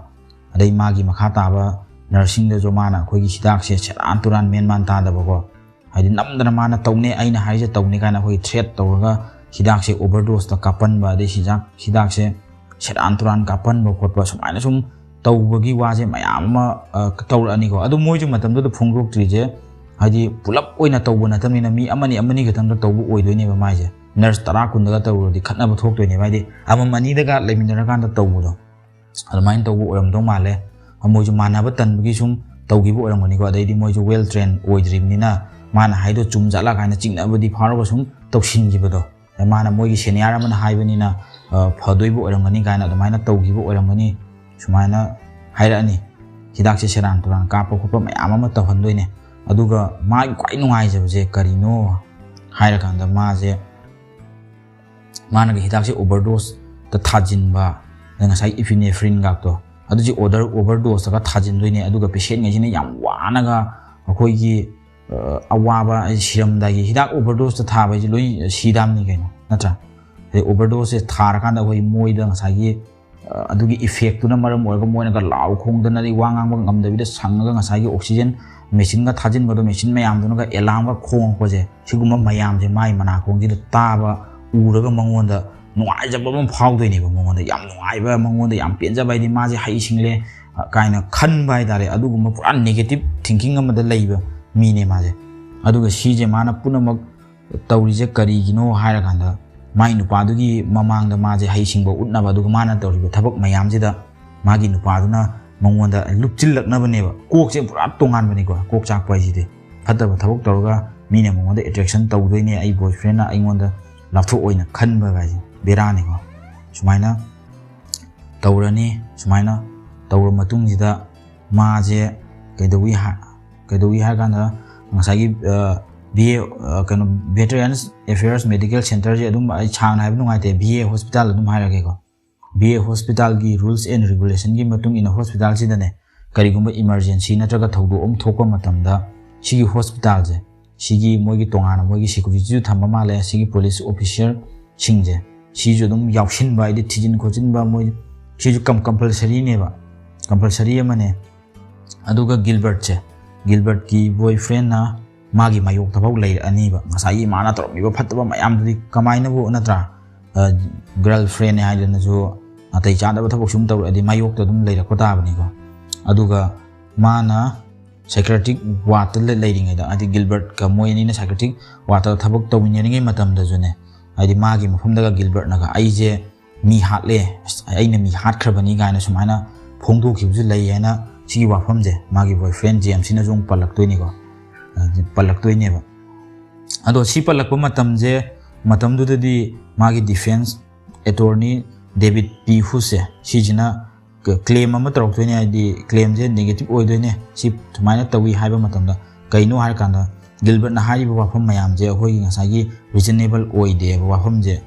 ꯑꯗꯩ ꯃꯥꯒꯤ ꯃꯈꯥ ꯇꯥꯕ ꯅꯔꯁꯁꯤꯡꯗꯁꯨ ꯃꯥꯅ ꯑꯩꯈꯣꯏꯒꯤ ꯍꯤꯗꯥꯛꯁꯦ ꯁꯦꯔꯥꯟ ꯇꯨꯔꯥꯟ ꯃꯦꯟ ꯃꯥꯟ ꯇꯥꯗꯕꯀꯣ, ꯍꯥꯏꯗꯤ ꯅꯝꯗꯅ ꯃꯥꯅ ꯇꯧꯅꯦ, ꯑꯩꯅ ꯍꯥꯏꯔꯤꯁꯦ ꯇꯧꯅꯤ ꯀꯥꯏꯅ ꯑꯩꯈꯣꯏꯒꯤ ꯊ꯭ꯔꯦꯠ ꯇꯧꯔꯒ ꯍꯤꯗꯥꯛꯁꯦ ꯑꯣꯚꯔ ꯗꯣꯁꯇ ꯀꯥꯞꯄꯟꯕ, ꯑꯗꯩ ꯍꯤꯗꯥꯛ, ꯍꯤꯗꯥꯛꯁꯦ ꯁꯦꯔꯥꯟ ꯇꯨꯔꯥꯟ ꯀꯥꯞꯄꯟꯕ ꯈꯣꯠꯄ, ꯁꯨꯃꯥꯏꯅ ꯁꯨꯝ ꯇꯧꯕꯒꯤ ꯋꯥꯁꯦ ꯃꯌꯥꯝ ꯑꯃ, ꯑ, ꯇꯧꯔꯛꯑꯅꯤꯀꯣ꯫ ꯑꯗꯨ ꯃꯣꯏꯁꯨ ꯃꯇꯝꯗꯨꯗ ꯐꯣꯡꯗꯣꯛꯇ꯭ꯔꯤꯁꯦ, ꯍꯥꯏꯗꯤ ꯄꯨꯂꯞ ꯑꯣꯏꯅ ꯇꯧꯕ ꯅꯠꯇꯕꯅꯤꯅ, ꯃꯤ ꯑꯃꯅꯤ ꯑꯃꯅꯤ ꯈꯛꯇꯪꯗ ꯇꯧꯕ ꯑꯣꯏꯗꯣꯏꯅꯦꯕ ꯃꯥꯏꯁꯦ꯫ ꯅꯔꯁ ꯇꯔꯥ ꯀꯨꯟꯗꯒ ꯇꯧꯔꯨꯔꯗꯤ ꯈꯠꯅꯕ ꯊꯣꯛꯇꯣꯏꯅꯦꯕ, ꯍꯥꯏꯗꯤ ꯑꯃꯃꯝ ꯑꯅꯤꯗꯒ ꯂꯩꯃꯤꯟꯅꯔꯀꯥꯟꯗ ꯇꯧꯕꯗꯣ, ꯑꯗꯨꯃꯥꯏꯅ ꯇꯧꯕ ꯑꯣꯏꯔꯝꯗꯧ ꯃꯥꯜꯂꯦ꯫ ꯃꯣꯏꯁꯨ ꯃꯥꯟꯅꯕ ꯇꯟꯕꯒꯤ ꯁꯨꯝ ꯇꯧꯈꯤꯕ ꯑꯣꯏꯔꯝꯒꯅꯤꯀꯣ꯫ ꯑꯗꯩꯗꯤ ꯃꯣꯏꯁꯨ ꯋꯦꯜ ꯇ꯭ꯔꯦꯟ ꯑꯣꯏꯗ꯭ꯔꯤꯕꯅꯤꯅ, ꯃꯥꯅ ꯍꯥꯏꯗꯣ ꯆꯨꯝ ꯖꯥꯠꯂꯥ ꯀꯥꯏꯅ ꯆꯤꯡꯅꯕꯗꯤ ꯐꯥꯎꯔꯒ ꯁꯨꯝ ꯇꯧꯁꯤꯟꯈꯤꯕꯗꯣ꯫ ꯑꯗ ꯃꯥꯅ ꯃꯣꯏꯒꯤ ꯁꯦꯅꯤꯌꯥꯔ ꯑꯃꯅ ꯍꯥꯏꯕꯅꯤꯅ, ꯑ, ꯐꯗꯣꯏꯕ ꯑꯣꯏꯔꯝꯒꯅꯤ ꯀꯥꯏꯅ ꯑꯗꯨꯃꯥꯏꯅ ꯇꯧꯈꯤꯕ ꯑꯣꯏꯔꯝꯒꯅꯤ, ꯁꯨꯃꯥꯏꯅ ꯍꯥꯏꯔꯛꯑꯅꯤ꯫ ꯍꯤꯗꯥꯛꯁꯦ ꯁꯦꯔꯥꯟ ꯇꯨꯔꯥꯟ ꯀꯥꯞꯄ ꯈꯣꯠꯄ ꯃꯌꯥꯝ ꯑꯃ ꯇꯧꯍꯟꯗꯣꯏꯅꯦ꯫ ꯑꯗꯨꯒ ꯃꯥꯒꯤ ꯈ꯭ꯋꯥꯏ ꯅꯨꯡꯉꯥꯏꯖꯕꯁꯦ ꯀꯔꯤꯅꯣ ꯍꯥꯏꯔꯀꯥꯟꯗ, ꯃꯥꯁꯦ, ꯃꯥꯅꯒ ꯍꯤꯗꯥꯛꯁꯦ ꯑꯣꯚꯔ ꯗꯣꯁꯇ ꯊꯥꯖꯤꯟꯕ, ꯑꯗ ꯉꯁꯥꯏ ꯏꯐꯤꯅꯦꯐ꯭ꯔꯤꯟꯒꯥꯛꯇꯣ, ꯑꯗꯨꯁꯦ ꯑꯣꯗꯔ ꯑꯣꯚꯔꯗꯣꯁꯇꯒ ꯊꯥꯖꯤꯟꯗꯣꯏꯅꯦ꯫ ꯑꯗꯨꯒ ꯄꯦꯁꯦꯟꯉꯩꯁꯤꯅ ꯌꯥꯝ ꯋꯥꯅꯒ ꯑꯩꯈꯣꯏꯒꯤ ꯑꯋꯥꯕ ꯍꯥꯏꯗꯤ ꯁꯤꯔꯝꯗꯥꯏꯒꯤ ꯍꯤꯗꯥꯛ ꯑꯣꯚꯔꯗꯣꯁꯇ ꯊꯥꯕ ꯍꯥꯏꯁꯦ ꯂꯣꯏ ꯁꯤꯗꯥꯝꯅꯤ ꯀꯩꯅꯣ, ꯅꯠꯇ꯭ꯔꯥ? ꯑꯗꯩ ꯑꯣꯚꯔꯗꯣꯁꯁꯦ ꯊꯥꯔꯀꯥꯟꯗ ꯑꯩꯈꯣꯏ ꯃꯣꯏꯗ ꯉꯁꯥꯏꯒꯤ ꯑꯗꯨꯒꯤ ꯏꯐꯦꯛꯇꯨꯅ ꯃꯔꯝ ꯑꯣꯏꯔꯒ ꯃꯣꯏꯅꯒ ꯂꯥꯎ ꯈꯣꯡꯗꯅ ꯑꯗꯩ ꯋꯥ ꯉꯥꯡꯕ ꯉꯝꯗꯕꯤꯗ ꯁꯪꯉꯒ ꯉꯁꯥꯏꯒꯤ ꯑꯣꯛꯁꯤꯖꯦꯟ ꯃꯦꯆꯤꯟꯒ ꯊꯥꯖꯤꯟꯕꯗꯣ, ꯃꯦꯆꯤꯟ ꯃꯌꯥꯝꯗꯨꯅꯒ ꯑꯦꯂꯥꯝꯒ ꯈꯣꯡꯉꯛꯄꯁꯦ, ꯁꯤꯒꯨꯝꯕ ꯃꯌꯥꯝꯁꯦ ꯃꯥꯏ ꯃꯅꯥꯀꯣꯡꯁꯤꯗ ꯇꯥꯕ ꯎꯔꯒ ꯃꯉꯣꯟꯗ ꯅꯨꯡꯉꯥꯏꯖꯕ ꯑꯃ ꯐꯥꯎꯗꯣꯏꯅꯦꯕ꯫ ꯃꯉꯣꯟꯗ ꯌꯥꯝ ꯅꯨꯡꯉꯥꯏꯕ, ꯃꯉꯣꯟꯗ ꯌꯥꯝ ꯄꯦꯟꯖꯕ, ꯍꯥꯏꯗꯤ ꯃꯥꯁꯦ ꯍꯩ ꯁꯤꯡꯂꯦ ꯀꯥꯏꯅ ꯈꯟꯕ ꯍꯥꯏꯇꯥꯔꯦ꯫ ꯑꯗꯨꯒꯨꯝꯕ ꯄꯨꯔꯥ ꯅꯦꯒꯦꯇꯤꯞ ꯊꯤꯡꯀꯤꯡ ꯑꯃꯗ ꯂꯩꯕ ꯃꯤꯅꯦ ꯃꯥꯁꯦ꯫ ꯑꯗꯨꯒ ꯁꯤꯁꯦ ꯃꯥꯅ ꯄꯨꯝꯅꯃꯛ ꯇꯧꯔꯤꯁꯦ ꯀꯔꯤꯒꯤꯅꯣ ꯍꯥꯏꯔꯀꯥꯟꯗ, ꯃꯥꯏ ꯅꯨꯄꯥꯗꯨꯒꯤ ꯃꯃꯥꯡꯗ ꯃꯥꯁꯦ ꯍꯩꯁꯤꯡꯕ ꯎꯠꯅꯕ, ꯑꯗꯨꯒ ꯃꯥꯅ ꯇꯧꯔꯤꯕ ꯊꯕꯛ ꯃꯌꯥꯝꯁꯤꯗ ꯃꯥꯒꯤ ꯅꯨꯄꯥꯗꯨꯅ ꯃꯉꯣꯟꯗ ꯂꯨꯞꯆꯤꯜꯂꯛꯅꯕꯅꯦꯕ꯫ ꯀꯣꯛꯁꯦ ꯄꯨꯔꯥ ꯇꯣꯉꯥꯟꯕꯅꯤꯀꯣ, ꯀꯣꯛ ꯆꯥꯛꯄ ꯍꯥꯏꯁꯤꯗꯤ꯫ ꯐꯠꯇꯕ ꯊꯕꯛ ꯇꯧꯔꯒ ꯃꯤꯅ ꯃꯉꯣꯟꯗ ꯑꯦꯇ꯭ꯔꯦꯛꯁꯟ ꯇꯧꯗꯣꯏꯅꯦ, ꯑꯩ ꯕꯣꯏ ꯐ꯭ꯔꯦꯟꯅ ꯑꯩꯉꯣꯟꯗ ꯂꯥꯞꯊꯣꯛꯑꯣꯏꯅ ꯈꯟꯕ ꯍꯥꯏꯁꯦ ꯕꯦꯔꯥꯅꯤꯀꯣ꯫ ꯁꯨꯃꯥꯏꯅ ꯇꯧꯔꯅꯤ꯫ ꯁꯨꯃꯥꯏꯅ ꯇꯧꯔ ꯃꯇꯨꯡꯁꯤꯗ ꯃꯥꯁꯦ ꯀꯩꯗꯧꯏ ꯍꯥꯏ, ꯀꯩꯗꯧꯏ ꯍꯥꯏ ꯀꯥꯟꯗ, ꯉꯁꯥꯏꯒꯤ ꯕꯤ ꯑꯦ ꯀꯩꯅꯣ, ꯚꯦꯇꯔꯟꯁ ꯑꯦꯐꯤꯌꯔꯁ ꯃꯦꯗꯤꯀꯦꯜ ꯁꯦꯟꯇꯔꯁꯦ ꯑꯗꯨꯝ ꯑꯩ ꯁꯥꯡꯅ ꯍꯥꯏꯕ ꯅꯨꯡꯉꯥꯏꯇꯦ, ꯚꯤ ꯑꯦ ꯍꯣꯁꯄꯤꯇꯥꯜ ꯑꯗꯨꯝ ꯍꯥꯏꯔꯒꯦꯀꯣ꯫ ꯚꯤ ꯑꯦ ꯍꯣꯁꯄꯤꯇꯥꯜꯒꯤ ꯔꯨꯜꯁ ꯑꯦꯟ ꯔꯤꯒꯨꯂꯦꯁꯟꯒꯤ ꯃꯇꯨꯡ ꯏꯟꯅ ꯍꯣꯁꯄꯤꯇꯥꯜꯁꯤꯗꯅꯦ ꯀꯔꯤꯒꯨꯝꯕ ꯏꯃꯥꯔꯖꯦꯟꯁꯤ ꯅꯠꯇ꯭ꯔꯒ ꯊꯧꯗꯣꯛ ꯑꯃ ꯊꯣꯛꯄ ꯃꯇꯝꯗ ꯁꯤꯒꯤ ꯍꯣꯁꯄꯤꯇꯥꯜꯁꯦ, ꯁꯤꯒꯤ ꯃꯣꯏꯒꯤ ꯇꯣꯉꯥꯟꯅ ꯃꯣꯏꯒꯤ ꯁꯦꯀ꯭ꯌꯨꯔꯤꯇꯤꯁꯨ ꯊꯝꯕ ꯃꯥꯜꯂꯦ, ꯁꯤꯒꯤ ꯄꯨꯂꯤꯁ ꯑꯣꯐꯤꯁꯔꯁꯤꯡꯁꯦ, ꯁꯤꯁꯨ ꯑꯗꯨꯝ ꯌꯥꯎꯁꯤꯟꯕ, ꯍꯥꯏꯗꯤ ꯊꯤꯖꯤꯟ ꯈꯣꯠꯆꯤꯟꯕ, ꯃꯣꯏ ꯁꯤꯁꯨ ꯀꯝ-, ꯀꯝꯄꯜꯁꯔꯤꯅꯦꯕ, ꯀꯝꯄꯜꯁꯔꯤ ꯑꯃꯅꯦ꯫ ꯑꯗꯨꯒ ꯒꯤꯜꯕꯔꯠꯁꯦ, ꯒꯤꯜꯕꯔꯠꯀꯤ ꯕꯣꯏ ꯐ꯭ꯔꯦꯟꯅ ꯃꯥꯒꯤ ꯃꯥꯌꯣꯛꯇꯐꯥꯎ ꯂꯩꯔꯛꯑꯅꯤꯕ꯫ ꯉꯁꯥꯏꯒꯤ ꯃꯥꯅ ꯇꯧꯔꯝꯃꯤꯕ ꯐꯠꯇꯕ ꯃꯌꯥꯝꯗꯨꯗꯤ ꯀꯃꯥꯏꯅꯕꯨ, ꯅꯠꯇ꯭ꯔꯥ? ꯒꯔꯜ ꯐ꯭ꯔꯦꯟꯅꯦ ꯍꯥꯏꯗꯅꯁꯨ ꯅꯥꯇꯩ ꯆꯥꯗꯕ ꯊꯕꯛ ꯁꯨꯝ ꯇꯧꯔꯛꯑꯗꯤ ꯃꯥꯌꯣꯛꯇ ꯑꯗꯨꯝ ꯂꯩꯔꯛꯄ ꯇꯥꯕꯅꯤꯀꯣ꯫ ꯑꯗꯨꯒ ꯃꯥꯅ ꯁꯥꯏꯀ꯭ꯔꯦꯇꯤꯛ ꯋꯥꯔꯗꯇ ꯂꯩ-, ꯂꯩꯔꯤꯉꯩꯗ, ꯍꯥꯏꯗꯤ ꯒꯤꯜꯕꯔꯠꯀ ꯃꯣꯏ ꯑꯅꯤꯅ ꯁꯥꯏꯀ꯭ꯔꯦꯇꯤꯛ ꯋꯥꯔꯗꯇ ꯊꯕꯛ ꯇꯧꯃꯤꯟꯅꯔꯤꯉꯩ ꯃꯇꯝꯗꯁꯨꯅꯦ, ꯍꯥꯏꯗꯤ ꯃꯥꯒꯤ ꯃꯐꯝꯗꯒ ꯒꯤꯜꯕꯔꯠꯅꯒ "ꯑꯩꯁꯦ ꯃꯤ ꯍꯥꯠꯂꯦ, ꯑꯁ, ꯑꯩꯅ ꯃꯤ ꯍꯥꯠꯈ꯭ꯔꯕꯅꯤ" ꯀꯥꯏꯅ ꯁꯨꯃꯥꯏꯅ ꯐꯣꯡꯗꯣꯛꯈꯤꯕꯁꯨ ꯂꯩ ꯍꯥꯏꯅ ꯁꯤꯒꯤ ꯋꯥꯐꯝꯁꯦ ꯃꯥꯒꯤ ꯕꯣꯏ ꯐ꯭ꯔꯦꯟ ꯖꯦꯝꯁꯁꯤꯅꯁꯨ ꯑꯃꯨꯛ ꯄꯜꯂꯛꯇꯣꯏꯅꯤꯀꯣ, ꯑ, ꯄꯜꯂꯛꯇꯣꯏꯅꯦꯕ꯫ ꯑꯗꯣ ꯁꯤ ꯄꯜꯂꯛꯄ ꯃꯇꯝꯁꯦ, ꯃꯇꯝꯗꯨꯗꯗꯤ ꯃꯥꯒꯤ ꯗꯤꯐꯦꯟꯁ ꯑꯦꯇꯣꯔꯅꯤ ꯗꯦꯕꯤꯠ ꯄꯤ ꯍꯨꯁꯁꯦ, ꯁꯤꯁꯤꯅ ꯀ-, ꯀ꯭ꯂꯦꯝ ꯑꯃ ꯇꯧꯔꯛꯇꯣꯏꯅꯦ, ꯍꯥꯏꯗꯤ ꯀ꯭ꯂꯦꯝꯁꯦ ꯅꯦꯒꯦꯇꯤꯞ ꯑꯣꯏꯗꯣꯏꯅꯦ꯫ ꯁꯤ ꯁꯨꯃꯥꯏꯅ ꯇꯧꯏ ꯍꯥꯏꯕ ꯃꯇꯝꯗ, ꯀꯩꯅꯣ ꯍꯥꯏꯔꯀꯥꯟꯗ, ꯒꯤꯜꯕꯔꯠꯅ ꯍꯥꯏꯔꯤꯕ ꯋꯥꯐꯝ ꯃꯌꯥꯝꯁꯦ ꯑꯩꯈꯣꯏꯒꯤ ꯉꯁꯥꯏꯒꯤ ꯔꯤꯖꯅꯦꯕꯜ ꯑꯣꯏꯗꯦꯕ ꯋꯥꯐꯝꯁꯦ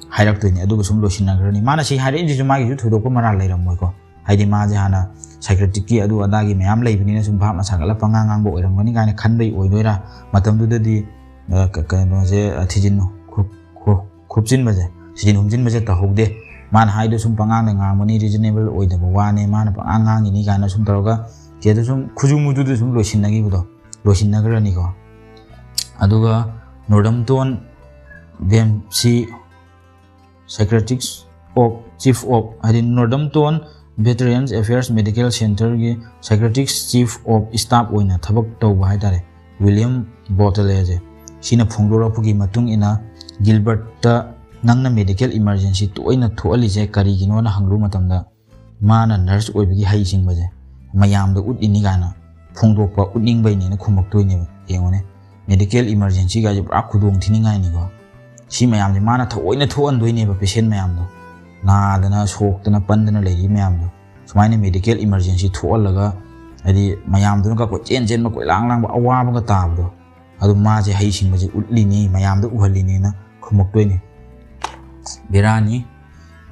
ꯍꯥꯏꯔꯛꯇꯣꯏꯅꯦ꯫ ꯑꯗꯨꯒ ꯁꯨꯝ ꯂꯣꯏꯁꯤꯟꯅꯈ꯭ꯔꯅꯤ꯫ ꯃꯥꯅ ꯁꯤ ꯍꯥꯏꯔꯛꯏꯁꯤꯁꯨ ꯃꯥꯒꯤꯁꯨ ꯊꯣꯏꯗꯣꯛꯄ ꯃꯔꯥꯜ ꯂꯩꯔꯝꯃꯣꯏꯀꯣ, ꯍꯥꯏꯗꯤ ꯃꯥꯁꯦ ꯍꯥꯟꯅ ꯁꯥꯏꯀ꯭ꯔꯦꯇꯤꯛꯀꯤ ꯑꯗꯨ ꯑꯗꯥꯒꯤ ꯃꯌꯥꯝ ꯂꯩꯕꯅꯤꯅ ꯁꯨꯝ ꯚꯥꯞꯅ ꯁꯥꯒꯠꯂ ꯄꯉꯥꯡ ꯉꯥꯡꯕ ꯑꯣꯏꯔꯝꯒꯅꯤ ꯀꯥꯏꯅ ꯈꯟꯕꯩ ꯑꯣꯏꯗꯣꯏꯔꯥ? ꯃꯇꯝꯗꯨꯗꯗꯤ, ꯑ, ꯀ-, ꯀꯩꯅꯣꯁꯦ, ꯑ, ꯊꯤꯖꯤꯟ ꯈꯨ-, ꯈꯨ-, ꯈꯨꯞꯆꯤꯟꯕꯁꯦ, ꯊꯤꯖꯤꯟ ꯍꯨꯝꯖꯤꯟꯕꯁꯦ ꯇꯧꯍꯧꯗꯦ꯫ ꯃꯥꯅ ꯍꯥꯏꯗꯣ ꯁꯨꯝ ꯄꯉꯥꯡꯗ ꯉꯥꯡꯕꯅꯤ, ꯔꯤꯖꯅꯦꯕꯜ ꯑꯣꯏꯗꯕ ꯋꯥꯅꯦ, ꯃꯥꯅ ꯄꯉꯥꯡ ꯉꯥꯡꯉꯤꯅꯤ ꯀꯥꯏꯅ ꯁꯨꯝ ꯇꯧꯔꯒ ꯀꯦꯗꯣ ꯁꯨꯝ ꯈꯨꯖꯨ ꯃꯨꯖꯨꯗ ꯁꯨꯝ ꯂꯣꯏꯁꯤꯟꯅꯈꯤꯕꯗꯣ, ꯂꯣꯏꯁꯤꯟꯅꯈ꯭ꯔꯅꯤꯀꯣ꯫ ꯑꯗꯨꯒ ꯅꯣꯔꯗꯝꯇꯣꯟ ꯕꯦꯝꯁꯤ ꯁꯥꯏꯀ꯭ꯔꯦꯇꯤꯛꯁ ꯑꯣꯐ ꯆꯤꯐ ꯑꯣꯐ, ꯍꯥꯏꯗꯤ ꯅꯣꯔꯗꯝꯇꯣꯟ ꯚꯦꯇꯔꯦꯟꯁ ꯑꯦꯐꯤꯌꯔꯁ ꯃꯦꯗꯤꯀꯦꯜ ꯁꯦꯟꯇꯔꯒꯤ ꯁꯥꯏꯀ꯭ꯔꯦꯇꯤꯛꯁ ꯆꯤꯐ ꯑꯣꯐ ꯁ꯭ꯇꯥꯐ ꯑꯣꯏꯅ ꯊꯕꯛ ꯇꯧꯕ ꯍꯥꯏꯇꯥꯔꯦ, ꯋꯤꯂꯤꯌꯝ ꯕꯣꯇꯂꯦꯁꯦ꯫ ꯁꯤꯅ ꯐꯣꯡꯗꯣꯔꯛꯄꯒꯤ ꯃꯇꯨꯡ ꯏꯟꯅ ꯒꯤꯜꯕꯔꯠꯇ "ꯅꯪꯅ ꯃꯦꯗꯤꯀꯦꯜ ꯏꯃꯔꯖꯦꯟꯁꯤ ꯇꯣꯏꯅ ꯊꯣꯛꯍꯜꯂꯤꯁꯦ ꯀꯔꯤꯒꯤꯅꯣꯅ?" ꯍꯪꯂꯨꯕ ꯃꯇꯝꯗ ꯃꯥꯅ ꯅꯔꯁ ꯑꯣꯏꯕꯒꯤ ꯍꯩꯁꯤꯡꯕꯁꯦ ꯃꯌꯥꯝꯗ ꯎꯠꯂꯤꯅꯤ ꯀꯥꯏꯅ ꯐꯣꯡꯗꯣꯛꯄ, ꯎꯠꯅꯤꯡꯕꯩꯅꯦꯅ ꯈꯨꯝꯃꯛꯇꯣꯏꯅꯦꯕ꯫ ꯌꯦꯡꯉꯨꯅꯦ, ꯃꯦꯗꯤꯀꯦꯜ ꯏꯃꯔꯖꯦꯟꯁꯤꯒꯥꯏꯁꯦ ꯄꯨꯔꯥ ꯈꯨꯗꯣꯡ ꯊꯤꯅꯤꯡꯉꯥꯏꯅꯤꯀꯣ꯫ ꯁꯤ ꯃꯌꯥꯝꯁꯦ ꯃꯥꯅ ꯊꯑꯣꯏꯅ ꯊꯣꯛꯍꯟꯗꯣꯏꯅꯦꯕ, ꯄꯦꯁꯦꯟ ꯃꯌꯥꯝꯗꯣ, ꯅꯥꯗꯅ ꯁꯣꯛꯇꯅ ꯄꯟꯗꯅ ꯂꯩꯔꯤ ꯃꯌꯥꯝꯗꯣ꯫ ꯁꯨꯃꯥꯏꯅ ꯃꯦꯗꯤꯀꯦꯜ ꯏꯃꯔꯖꯦꯟꯁꯤ ꯊꯣꯛꯍꯜꯂꯒ, ꯍꯥꯏꯗꯤ ꯃꯌꯥꯝꯗꯨꯅꯒ ꯀꯣꯏꯆꯦꯟ ꯆꯦꯟꯕ, ꯀꯣꯏꯂꯥꯡ ꯂꯥꯡꯕ, ꯑꯋꯥꯕꯒ ꯇꯥꯕꯗꯣ, ꯑꯗꯨ ꯃꯥꯁꯦ ꯍꯩꯁꯤꯡꯕꯁꯦ ꯎꯠꯂꯤꯅꯤ, ꯃꯌꯥꯝꯗ ꯎꯍꯜꯂꯤꯅꯤꯅ ꯈꯨꯝꯃꯛꯇꯣꯏꯅꯤ꯫ ꯕꯦꯔꯥꯅꯤ꯫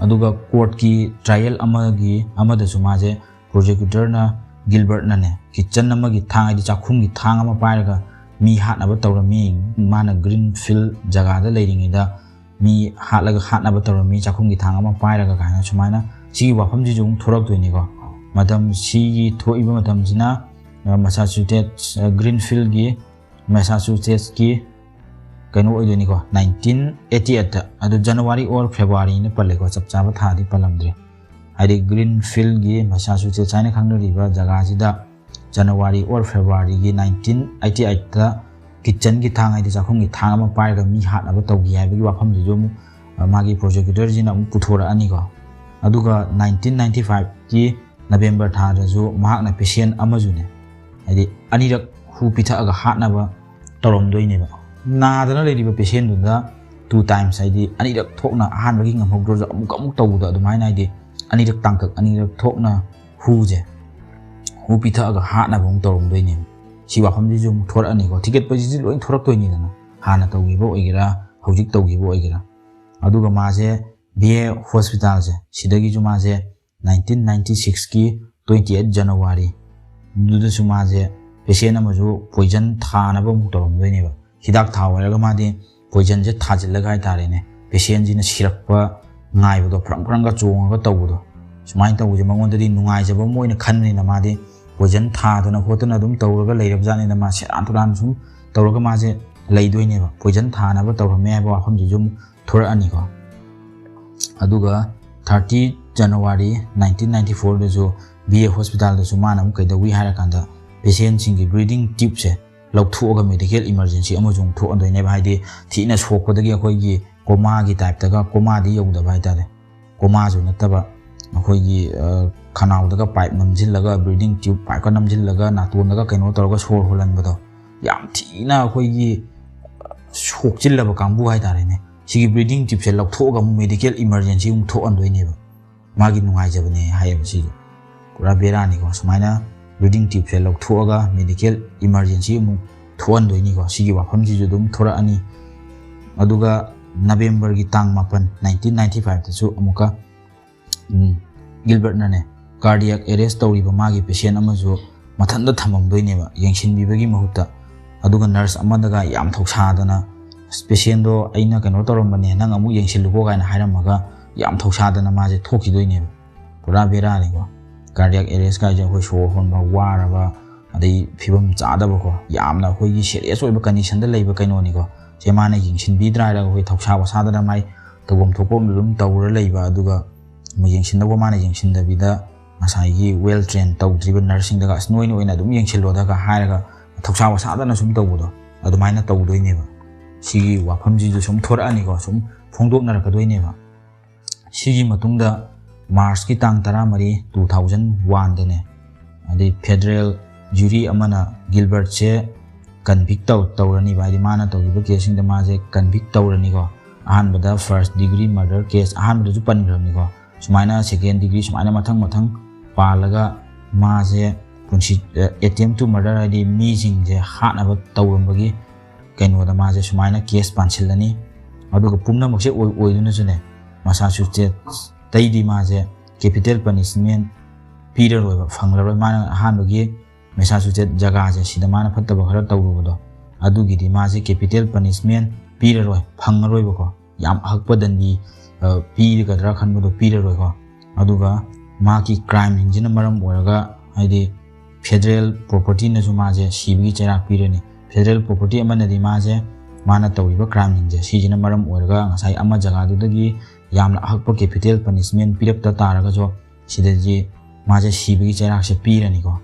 ꯑꯗꯨꯒ ꯀꯣꯔꯠꯀꯤ ꯇ꯭ꯔꯥꯏꯌꯦꯜ ꯑꯃꯒꯤ, ꯑꯃꯗꯁꯨ ꯃꯥꯁꯦ ꯄ꯭ꯔꯣꯁꯤꯀ꯭ꯌꯨꯇꯔꯅ, ꯒꯤꯜꯕꯔꯠꯅꯅꯦ, ꯀꯤꯠꯆꯟ ꯑꯃꯒꯤ ꯊꯥꯡ, ꯍꯥꯏꯗꯤ ꯆꯥꯛꯈꯨꯝꯒꯤ ꯊꯥꯡ ꯑꯃ ꯄꯥꯏꯔꯒ ꯃꯤ ꯍꯥꯠꯅꯕ ꯇꯧꯔꯝꯃꯤ, ꯃꯥꯅ ꯒ꯭ꯔꯤꯟ ꯐꯤꯜ ꯖꯒꯥꯗ ꯂꯩꯔꯤꯉꯩꯗ ꯃꯤ ꯍꯥꯠꯂꯒ ꯍꯥꯠꯅꯕ ꯇꯧꯔꯝꯃꯤ, ꯆꯥꯛꯈꯨꯝꯒꯤ ꯊꯥꯡ ꯑꯃ ꯄꯥꯏꯔꯒ ꯀꯥꯏꯅ ꯁꯨꯃꯥꯏꯅ꯫ ꯁꯤꯒꯤ ꯋꯥꯐꯝꯁꯤꯁꯨ ꯑꯃꯨꯛ ꯊꯣꯔꯛꯇꯣꯏꯅꯤꯀꯣ꯫ ꯃꯇꯝ, ꯁꯤꯒꯤ ꯊꯣꯛꯏꯕ ꯃꯇꯝꯁꯤꯅ, ꯑ, ꯃꯁꯥꯆꯨꯁꯦꯠꯁ, ꯑ, ꯒ꯭ꯔꯤꯟ ꯐꯤꯜꯒꯤ, ꯃꯁꯥꯆꯨꯁꯦꯠꯁꯀꯤ ꯀꯩꯅꯣ ꯑꯣꯏꯗꯣꯏꯅꯤꯀꯣ, ꯅꯥꯏꯟꯇꯤꯟ ꯑꯩꯠꯇꯤ ꯑꯩꯠꯇ꯫ ꯑꯗꯨ ꯖꯅꯋꯥꯔꯤ ꯑꯣꯔ ꯐꯦꯕ꯭ꯔꯨꯋꯥꯔꯤꯅ ꯄꯜꯂꯦꯀꯣ, ꯆꯞ ꯆꯥꯕ ꯊꯥꯗꯤ ꯄꯜꯂꯝꯗ꯭ꯔꯤ꯫ ꯍꯥꯏꯗꯤ ꯒ꯭ꯔꯤꯟ ꯐꯤꯜꯒꯤ ꯃꯁꯥꯆꯨꯁꯦꯠꯁ ꯍꯥꯏꯅ ꯈꯪꯅꯔꯤꯕ ꯖꯒꯥꯁꯤꯗ ꯖꯅꯋꯥꯔꯤ ꯑꯣꯔ ꯐꯦꯕ꯭ꯔꯨꯋꯥꯔꯤꯒꯤ ꯅꯥꯏꯟꯇꯤꯟ ꯑꯩꯠꯇꯤ ꯑꯩꯠꯇ ꯀꯤꯠꯆꯟꯒꯤ ꯊꯥꯡ, ꯍꯥꯏꯗꯤ ꯆꯥꯛꯈꯨꯝꯒꯤ ꯊꯥꯡ ꯑꯃ ꯄꯥꯏꯔꯒ ꯃꯤ ꯍꯥꯠꯅꯕ ꯇꯧꯈꯤ ꯍꯥꯏꯕꯒꯤ ꯋꯥꯐꯝꯁꯤꯁꯨ ꯑꯃꯨꯛ, ꯑ, ꯃꯥꯒꯤ ꯄ꯭ꯔꯣꯁꯤꯀ꯭ꯌꯨꯇꯔꯁꯤꯅ ꯑꯃꯨꯛ ꯄꯨꯊꯣꯔꯛꯑꯅꯤꯀꯣ꯫ ꯑꯗꯨꯒ ꯅꯥꯏꯟꯇꯤꯟ ꯅꯥꯏꯟꯇꯤ ꯐꯥꯏꯚꯀꯤ ꯅꯕꯦꯝꯕꯔ ꯊꯥꯗꯁꯨ ꯃꯍꯥꯛꯅ ꯄꯦꯁꯦꯟ ꯑꯃꯁꯨꯅꯦ, ꯍꯥꯏꯗꯤ ꯑꯅꯤꯔꯛ ꯍꯨ ꯄꯤꯊꯛꯑꯒ ꯍꯥꯠꯅꯕ ꯇꯧꯔꯝꯗꯣꯏꯅꯦꯕ꯫ ꯅꯥꯗꯅ ꯂꯩꯔꯤꯕ ꯄꯦꯁꯦꯟꯗꯨꯗ ꯇꯨ ꯇꯥꯏꯝꯁ, ꯍꯥꯏꯗꯤ ꯑꯅꯤꯔꯛ ꯊꯣꯛꯅ, ꯑꯍꯥꯟꯕꯒꯤ ꯉꯝꯍꯧꯗ꯭ꯔꯁꯨ ꯑꯃꯨꯛ ꯑꯃꯨꯛ ꯇꯧꯕꯗꯣ, ꯑꯗꯨꯃꯥꯏꯅ, ꯍꯥꯏꯗꯤ ꯑꯅꯤꯔꯛ ꯇꯥꯡꯀꯛ, ꯑꯅꯤꯔꯛ ꯊꯣꯛꯅ ꯍꯨꯁꯦ, ꯍꯨ ꯄꯤꯊꯛꯑꯒ ꯍꯥꯠꯅꯕ ꯑꯃꯨꯛ ꯇꯧꯔꯝꯗꯣꯏꯅꯦꯕ꯫ ꯁꯤ ꯋꯥꯐꯝꯁꯤꯁꯨ ꯑꯃꯨꯛ ꯊꯣꯔꯛꯑꯅꯤꯀꯣ꯫ ꯊꯤꯒꯠꯄꯁꯤꯗꯤ ꯂꯣꯏ ꯊꯣꯔꯛꯇꯣꯏꯅꯤꯗꯅ, ꯍꯥꯟꯅ ꯇꯧꯈꯤꯕ ꯑꯣꯏꯒꯦꯔꯥ, ꯍꯧꯖꯤꯛ ꯇꯧꯈꯤꯕ ꯑꯣꯏꯒꯦꯔꯥ꯫ ꯑꯗꯨꯒ ꯃꯥꯁꯦ ꯚꯤ ꯑꯦ ꯍꯣꯁꯄꯤꯇꯥꯜꯁꯦ, ꯁꯤꯗꯒꯤꯁꯨ ꯃꯥꯁꯦ ꯅꯥꯏꯟꯇꯤꯟ ꯅꯥꯏꯟꯇꯤ ꯁꯤꯛꯁꯀꯤ ꯇ꯭ꯋꯦꯟꯇꯤ ꯑꯩꯠ ꯖꯅꯋꯥꯔꯤ ꯑꯗꯨꯗꯁꯨ ꯃꯥꯁꯦ ꯄꯦꯁꯦꯟ ꯑꯃꯁꯨ ꯄꯣꯏꯖꯟ ꯊꯥꯅꯕ ꯑꯃꯨꯛ ꯇꯧꯔꯝꯗꯣꯏꯅꯦꯕ꯫ ꯍꯤꯗꯥꯛ ꯊꯥꯎ ꯍꯥꯏꯔꯒ ꯃꯥꯗꯤ ꯄꯣꯏꯖꯟꯁꯦ ꯊꯥꯖꯤꯜꯂꯒ ꯍꯥꯏꯇꯥꯔꯦꯅꯦ, ꯄꯦꯁꯦꯟꯁꯤꯅ ꯁꯤꯔꯛꯄ ꯉꯥꯏꯕꯗꯣ, ꯐ꯭ꯔꯪ ꯐ꯭ꯔꯪꯒ ꯆꯣꯡꯉꯒ ꯇꯧꯕꯗꯣ, ꯁꯨꯃꯥꯏꯅ ꯇꯧꯕꯁꯦ ꯃꯉꯣꯟꯗꯗꯤ ꯅꯨꯡꯉꯥꯏꯖꯕ ꯑꯃ ꯑꯣꯏꯅ ꯈꯟꯕꯅꯤꯅ ꯃꯥꯗꯤ ꯄꯣꯏꯖꯟ ꯊꯥꯗꯅ ꯈꯣꯠꯇꯅ ꯑꯗꯨꯝ ꯇꯧꯔꯒ ꯂꯩꯔꯕꯖꯥꯠꯅꯤꯅ ꯃꯥ ꯁꯦꯔꯥꯟ ꯇꯨꯔꯥꯟ ꯁꯨꯝ ꯇꯧꯔꯒ ꯃꯥꯁꯦ ꯂꯩꯗꯣꯏꯅꯦꯕ꯫ ꯄꯣꯏꯖꯟ ꯊꯥꯅꯕ ꯇꯧꯔꯝꯃꯦ ꯍꯥꯏꯕ ꯋꯥꯐꯝꯁꯤꯁꯨ ꯑꯃꯨꯛ ꯊꯣꯔꯛꯑꯅꯤꯀꯣ꯫ ꯑꯗꯨꯒ ꯊꯥꯔꯇꯤ ꯖꯅꯋꯥꯔꯤ ꯅꯥꯏꯟꯇꯤꯟ ꯅꯥꯏꯟꯇꯤ ꯐꯣꯔꯗꯁꯨ ꯕꯤ ꯑꯦ ꯍꯣꯁꯄꯤꯇꯥꯜꯗꯁꯨ ꯃꯥꯅ ꯑꯃꯨꯛ ꯀꯩꯗꯧꯏ ꯍꯥꯏꯔꯀꯥꯟꯗ ꯄꯦꯁꯦꯟꯁꯤꯡꯒꯤ ꯕ꯭ꯔꯤꯗꯤꯡ ꯇ꯭ꯌꯨꯕꯁꯦ ꯂꯧꯊꯣꯛꯑꯒ ꯃꯦꯗꯤꯀꯦꯜ ꯏꯃꯔꯖꯦꯟꯁꯤ ꯑꯃꯁꯨ ꯑꯃꯨꯛ ꯊꯣꯛꯍꯟꯗꯣꯏꯅꯦꯕ꯫ ꯍꯥꯏꯗꯤ ꯊꯤꯅ ꯁꯣꯛꯄꯗꯒꯤ ꯑꯩꯈꯣꯏꯒꯤ ꯀꯣꯃꯥꯒꯤ ꯇꯥꯏꯞꯇꯒ, ꯀꯣꯃꯥꯗꯤ ꯌꯧꯗꯕ ꯍꯥꯏꯇꯥꯔꯦ, ꯀꯣꯃꯥꯁꯨ ꯅꯠꯇꯕ, ꯑꯩꯈꯣꯏꯒꯤ ꯈꯅꯥꯎꯗꯒ ꯄꯥꯏꯞ ꯅꯝꯁꯤꯜꯂꯒ, ꯕ꯭ꯔꯤꯗꯤꯡ ꯇ꯭ꯌꯨꯕ ꯄꯥꯏꯞꯀ ꯅꯝꯁꯤꯜꯂꯒ, ꯅꯥꯇꯣꯟꯗꯒ ꯀꯩꯅꯣ ꯇꯧꯔꯒ ꯁꯣꯔ ꯍꯣꯜꯍꯟꯕꯗꯣ, ꯌꯥꯝ ꯊꯤꯅ ꯑꯩꯈꯣꯏꯒꯤ ꯁꯣꯛꯆꯤꯜꯂꯕ ꯀꯥꯡꯕꯨ ꯍꯥꯏꯇꯥꯔꯦꯅꯦ꯫ ꯁꯤꯒꯤ ꯕ꯭ꯔꯤꯗꯤꯡ ꯇ꯭ꯌꯨꯕꯁꯦ ꯂꯧꯊꯣꯛꯑꯒ ꯑꯃꯨꯛ ꯃꯦꯗꯤꯀꯦꯜ ꯏꯃꯔꯖꯦꯟꯁꯤ ꯑꯃꯨꯛ ꯊꯣꯛꯍꯟꯗꯣꯏꯅꯦꯕ꯫ ꯃꯥꯒꯤ ꯅꯨꯡꯉꯥꯏꯖꯕꯅꯦ ꯍꯥꯏꯌꯦꯕ ꯁꯤꯁꯦ꯫ ꯄꯨꯔꯥ ꯕꯦꯔꯥꯅꯤꯀꯣ꯫ ꯁꯨꯃꯥꯏꯅ ꯕ꯭ꯔꯤꯗꯤꯡ ꯇ꯭ꯌꯨꯕꯁꯦ ꯂꯧꯊꯣꯛꯑꯒ ꯃꯦꯗꯤꯀꯦꯜ ꯏꯃꯔꯖꯦꯟꯁꯤ ꯑꯃꯨꯛ ꯊꯣꯛꯍꯟꯗꯣꯏꯅꯤꯀꯣ꯫ ꯁꯤꯒꯤ ꯋꯥꯐꯝꯁꯤꯁꯨ ꯑꯗꯨꯝ ꯊꯣꯔꯛꯑꯅꯤ꯫ ꯑꯗꯨꯒ ꯅꯕꯦꯝꯕꯔꯒꯤ ꯇꯥꯡ ꯃꯥꯄꯟ, ꯅꯥꯏꯟꯇꯤꯟ ꯅꯥꯏꯟꯇꯤ ꯐꯥꯏꯚꯇꯁꯨ ꯑꯃꯨꯛꯀ ꯎꯝ, ꯒꯤꯜꯕꯔꯠꯅꯅꯦ, ꯀꯥꯔꯗꯤꯌꯥꯛ ꯑꯦꯔꯦꯁ ꯇꯧꯔꯤꯕ ꯃꯥꯒꯤ ꯄꯦꯁꯦꯟ ꯑꯃꯁꯨ ꯃꯊꯟꯇ ꯊꯝꯃꯝꯗꯣꯏꯅꯦꯕ, ꯌꯦꯡꯁꯤꯟꯕꯤꯕꯒꯤ ꯃꯍꯨꯠꯇ꯫ ꯑꯗꯨꯒ ꯅꯔꯁ ꯑꯃꯗꯒ ꯌꯥꯝ ꯊꯧꯁꯥꯗꯅ, "ꯄꯦꯁꯦꯟꯗꯣ ꯑꯩꯅ ꯀꯩꯅꯣ ꯇꯧꯔꯝꯕꯅꯦ, ꯅꯪ ꯑꯃꯨꯛ ꯌꯦꯡꯁꯤꯜꯂꯨꯀꯣ" ꯀꯥꯏꯅ ꯍꯥꯏꯔꯝꯃꯒ ꯌꯥꯝ ꯊꯧꯁꯥꯗꯅ ꯃꯥꯁꯦ ꯊꯣꯛꯈꯤꯗꯣꯏꯅꯦꯕ꯫ ꯄꯨꯔꯥ ꯕꯦꯔꯥꯅꯤꯀꯣ꯫ ꯀꯥꯔꯗꯤꯌꯥꯛ ꯑꯦꯔꯦꯁ ꯀꯥꯏꯁꯦ ꯑꯩꯈꯣꯏ ꯁꯣꯔ ꯍꯣꯟꯕ ꯋꯥꯔꯕ, ꯑꯗꯩ ꯐꯤꯕꯝ ꯆꯥꯗꯕꯀꯣ, ꯌꯥꯝꯅ ꯑꯩꯈꯣꯏꯒꯤ ꯁꯦꯔꯤꯌꯁ ꯑꯣꯏꯕ ꯀꯟꯗꯤꯁꯟꯗ ꯂꯩꯕ ꯀꯩꯅꯣꯅꯤꯀꯣ꯫ ꯁꯦ ꯃꯥꯅ ꯌꯦꯡꯁꯤꯟꯕꯤꯗ꯭ꯔꯥ ꯍꯥꯏꯔꯒ ꯑꯩꯈꯣꯏ ꯊꯧꯁꯥ ꯋꯥꯁꯥꯗꯅ ꯃꯥꯏ ꯇꯧꯐꯝ ꯊꯣꯛꯄ ꯑꯃ ꯑꯗꯨꯝ ꯇꯧꯔ ꯂꯩꯕ꯫ ꯑꯗꯨꯒ ꯌꯦꯡꯁꯤꯟꯗꯧꯕ ꯃꯥꯅ ꯌꯦꯡꯁꯤꯟꯗꯕꯤꯗ ꯉꯁꯥꯏꯒꯤ ꯋꯦꯜ ꯇ꯭ꯔꯦꯟ ꯇꯧꯗ꯭ꯔꯤꯕ ꯅꯔꯁꯁꯤꯡꯗꯒ, "ꯑꯁ, ꯅꯣꯏꯅ ꯑꯣꯏꯅ ꯑꯗꯨꯝ ꯌꯦꯡꯁꯤꯜꯂꯣꯗꯒ" ꯍꯥꯏꯔꯒ ꯊꯧꯁꯥ ꯋꯥꯁꯥꯗꯅ ꯁꯨꯝ ꯇꯧꯕꯗꯣ, ꯑꯗꯨꯃꯥꯏꯅ ꯇꯧꯗꯣꯏꯅꯦꯕ꯫ ꯁꯤꯒꯤ ꯋꯥꯐꯝꯁꯤꯁꯨ ꯁꯨꯝ ꯊꯣꯔꯛꯑꯅꯤꯀꯣ, ꯁꯨꯝ ꯐꯣꯡꯗꯣꯛꯅꯔꯛꯀꯗꯣꯏꯅꯦꯕ꯫ ꯁꯤꯒꯤ ꯃꯇꯨꯡꯗ ꯃꯥꯔꯁꯀꯤ ꯇꯥꯡ ꯇꯔꯥꯃꯔꯤ, ꯇꯨ ꯊꯥꯎꯖꯟ ꯋꯥꯟꯗꯅꯦ, ꯑꯗꯩ ꯐꯦꯗꯔꯦꯜ ꯖꯨꯔꯤ ꯑꯃꯅ ꯒꯤꯜꯕꯔꯠꯁꯦ ꯀꯟꯚꯤꯛ ꯇꯧ-, ꯇꯧꯔꯅꯤꯕ, ꯍꯥꯏꯗꯤ ꯃꯥꯅ ꯇꯧꯈꯤꯕ ꯀꯦꯁꯁꯤꯡꯗ ꯃꯥꯁꯦ ꯀꯟꯚꯤꯛ ꯇꯧꯔꯅꯤꯀꯣ꯫ ꯑꯍꯥꯟꯕꯗ ꯐꯥꯔꯁ ꯗꯤꯒ꯭ꯔꯤ ꯃꯔꯗꯔ ꯀꯦꯁ ꯑꯍꯥꯟꯕꯗꯁꯨ ꯄꯟꯈ꯭ꯔꯕꯅꯤꯀꯣ꯫ ꯁꯨꯃꯥꯏꯅ ꯁꯦꯀꯦꯟ ꯗꯤꯒ꯭ꯔꯤ ꯁꯨꯃꯥꯏꯅ ꯃꯊꯪ ꯃꯊꯪ ꯄꯥꯜꯂꯒ ꯃꯥꯁꯦ ꯄꯨꯟꯁꯤ, attempt to murder, ꯍꯥꯏꯗꯤ ꯃꯤꯁꯤꯡꯁꯦ ꯍꯥꯠꯅꯕ ꯇꯧꯔꯝꯕꯒꯤ ꯀꯩꯅꯣꯗ ꯃꯥꯁꯦ ꯁꯨꯃꯥꯏꯅ ꯀꯦꯁ ꯄꯥꯟꯁꯤꯜꯂꯅꯤ꯫ ꯑꯗꯨꯒ ꯄꯨꯝꯅꯃꯛꯁꯦ ꯑꯣꯏ-, ꯑꯣꯏꯗꯨꯅꯁꯨꯅꯦ, ꯃꯁꯥꯆꯨꯁꯦꯠꯁꯇꯩꯗꯤ ꯃꯥꯁꯦ capital punishment ꯄꯤꯔꯔꯣꯏꯕ, ꯐꯪꯂꯔꯣꯏ꯫ ꯃꯥꯅ ꯑꯍꯥꯟꯕꯒꯤ ꯃꯦꯁꯥꯆꯨꯁꯦꯠ ꯖꯒꯥꯁꯦ ꯁꯤꯗ ꯃꯥꯅ ꯐꯠꯇꯕ ꯈꯔ ꯇꯧꯔꯨꯕꯗꯣ, ꯑꯗꯨꯒꯤꯗꯤ ꯃꯥꯁꯦ capital punishment ꯄꯤꯔꯔꯣꯏ, ꯐꯪꯉꯔꯣꯏꯕꯀꯣ꯫ ꯌꯥꯝ ꯑꯍꯛꯄ ꯗꯟꯗꯤ, ꯑ, ꯄꯤꯒꯗ꯭ꯔꯥ ꯈꯟꯕꯗꯣ ꯄꯤꯔꯔꯣꯏꯀꯣ꯫ ꯑꯗꯨꯒ ꯃꯥꯒꯤ crimeꯁꯤꯡꯁꯤꯅ ꯃꯔꯝ ꯑꯣꯏꯔꯒ, ꯍꯥꯏꯗꯤ federal propertyꯅꯁꯨ ꯃꯥꯁꯦ ꯁꯤꯕꯒꯤ ꯆꯩꯔꯥꯛ ꯄꯤꯔꯅꯤ꯫ Federal property ꯑꯃꯅꯗꯤ ꯃꯥꯁꯦ, ꯃꯥꯅ ꯇꯧꯔꯤꯕ crimeꯁꯤꯡꯁꯦ ꯁꯤꯁꯤꯅ ꯃꯔꯝ ꯑꯣꯏꯔꯒ ꯉꯁꯥꯏ ꯑꯃ ꯖꯒꯥꯗꯨꯗꯒꯤ ꯌꯥꯝꯅ ꯑꯍꯛꯄ capital punishment ꯄꯤꯔꯛꯇ ꯇꯥꯔꯒꯁꯨ ꯁꯤꯗꯗꯤ ꯃꯥꯁꯦ ꯁꯤꯕꯒꯤ ꯆꯩꯔꯥꯛꯁꯦ ꯄꯤꯔꯅꯤꯀꯣ꯫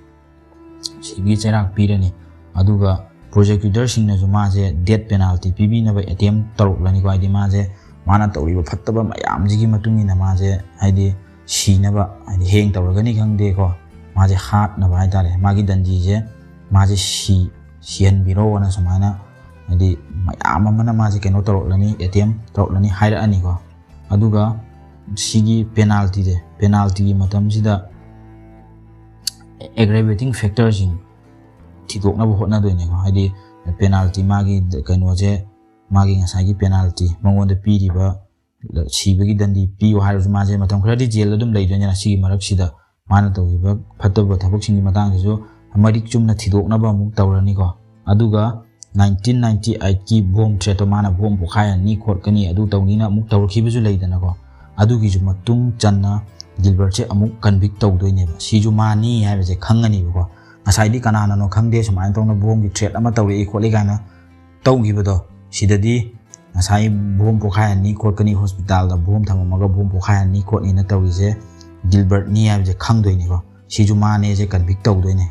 ꯁꯤꯕꯒꯤ ꯆꯩꯔꯥꯛ ꯄꯤꯔꯅꯤ꯫ ꯑꯗꯨꯒ prosecutorꯁꯤꯡꯅꯁꯨ ꯃꯥꯁꯦ death penalty ꯄꯤꯕꯤꯅꯕ attempt ꯇꯧꯔꯛꯂꯅꯤꯀꯣ꯫ ꯍꯥꯏꯗꯤ ꯃꯥꯁꯦ, ꯃꯥꯅ ꯇꯧꯔꯤꯕ ꯐꯠꯇꯕ ꯃꯌꯥꯝꯁꯤꯒꯤ ꯃꯇꯨꯡ ꯏꯟꯅ ꯃꯥꯁꯦ, ꯍꯥꯏꯗꯤ ꯁꯤꯅꯕ, ꯍꯥꯏꯗꯤ hang ꯇꯧꯔꯒꯅꯤ ꯈꯪꯗꯦꯀꯣ, ꯃꯥꯁꯦ ꯍꯥꯠꯅꯕ ꯍꯥꯏꯇꯥꯔꯦ, ꯃꯥꯒꯤ ꯗꯟꯗꯤꯁꯦ ꯃꯥꯁꯦ ꯁꯤ, ꯁꯤꯍꯟꯕꯤꯔꯣꯅ ꯁꯨꯃꯥꯏꯅ, ꯍꯥꯏꯗꯤ ꯃꯌꯥꯝ ꯑꯃꯅ ꯃꯥꯁꯦ ꯀꯩꯅꯣ ꯇꯧꯔꯛꯂꯅꯤ, attempt ꯇꯧꯔꯛꯂꯅꯤ ꯍꯥꯏꯔꯛꯑꯅꯤꯀꯣ꯫ ꯑꯗꯨꯒ ꯁꯤꯒꯤ penaltyꯁꯦ, penaltyꯒꯤ ꯃꯇꯝꯁꯤꯗ aggravating factorꯁꯤꯡ ꯊꯤꯗꯣꯛꯅꯕ ꯍꯣꯠꯅꯗꯣꯏꯅꯦꯀꯣ꯫ ꯍꯥꯏꯗꯤ penalty, ꯃꯥꯒꯤ ꯀꯩꯅꯣꯁꯦ, ꯃꯥꯒꯤ ꯉꯁꯥꯏꯒꯤ penalty, ꯃꯉꯣꯟꯗ ꯄꯤꯔꯤꯕ ꯁꯤꯕꯒꯤ ꯗꯟꯗꯤ ꯄꯤꯌꯨ ꯍꯥꯏꯔꯁꯨ, ꯃꯥꯁꯦ ꯃꯇꯝ ꯈꯔꯗꯤ ꯖꯦꯜꯗ ꯑꯗꯨꯝ ꯂꯩꯗꯣꯏꯅꯤꯅ, ꯁꯤꯒꯤ ꯃꯔꯛꯁꯤꯗ ꯃꯥꯅ ꯇꯧꯈꯤꯕ ꯐꯠꯇꯕ ꯊꯕꯛꯁꯤꯡꯒꯤ ꯃꯇꯥꯡꯗꯁꯨ ꯃꯔꯤꯛ ꯆꯨꯝꯅ ꯊꯤꯗꯣꯛꯅꯕ ꯑꯃꯨꯛ ꯇꯧꯔꯅꯤꯀꯣ꯫ ꯑꯗꯨꯒ nineteen ninety eightꯀꯤ bomb threatꯇꯣ, ꯃꯥꯅ bomb ꯄꯣꯈꯥꯏꯍꯟꯅꯤ ꯈꯣꯠꯀꯅꯤ ꯑꯗꯨ ꯇꯧꯅꯤꯅ ꯑꯃꯨꯛ ꯇꯧꯔꯛꯈꯤꯕꯁꯨ ꯂꯩꯗꯅꯀꯣ꯫ ꯑꯗꯨꯒꯤꯁꯨ ꯃꯇꯨꯡ ꯆꯟꯅ ꯒꯤꯜꯕꯔꯠꯁꯦ ꯑꯃꯨꯛ convict ꯇꯧꯗꯣꯏꯅꯦꯕ꯫ ꯁꯤꯁꯨ ꯃꯥꯅꯤ ꯍꯥꯏꯕꯁꯦ ꯈꯪꯉꯅꯤꯕꯀꯣ꯫ ꯉꯁꯥꯏꯗꯤ ꯀꯅꯥꯅꯅꯣ ꯈꯪꯗꯦ, ꯁꯨꯃꯥꯏꯅ ꯇꯧꯅ bomb ꯒꯤ threat ꯑꯃ ꯇꯧꯔꯛꯏ ꯈꯣꯠꯂꯤ ꯀꯥꯏꯅ ꯇꯧꯈꯤꯕꯗꯣ, ꯁꯤꯗꯗꯤ ꯉꯁꯥꯏ bomb ꯄꯣꯈꯥꯏꯍꯟꯅꯤ ꯈꯣꯠꯀꯅꯤ, hospitalꯗ bomb ꯊꯝꯃꯝꯃꯒ bomb ꯄꯣꯈꯥꯏꯍꯟꯅꯤ ꯈꯣꯠꯅꯤꯅ ꯇꯧꯔꯤꯁꯦ ꯒꯤꯜꯕꯔꯠꯅꯤ ꯍꯥꯏꯕꯁꯦ ꯈꯪꯗꯣꯏꯅꯤꯀꯣ꯫ ꯁꯤꯁꯨ ꯃꯥꯅꯦꯁꯦ convict ꯇꯧꯗꯣꯏꯅꯦ꯫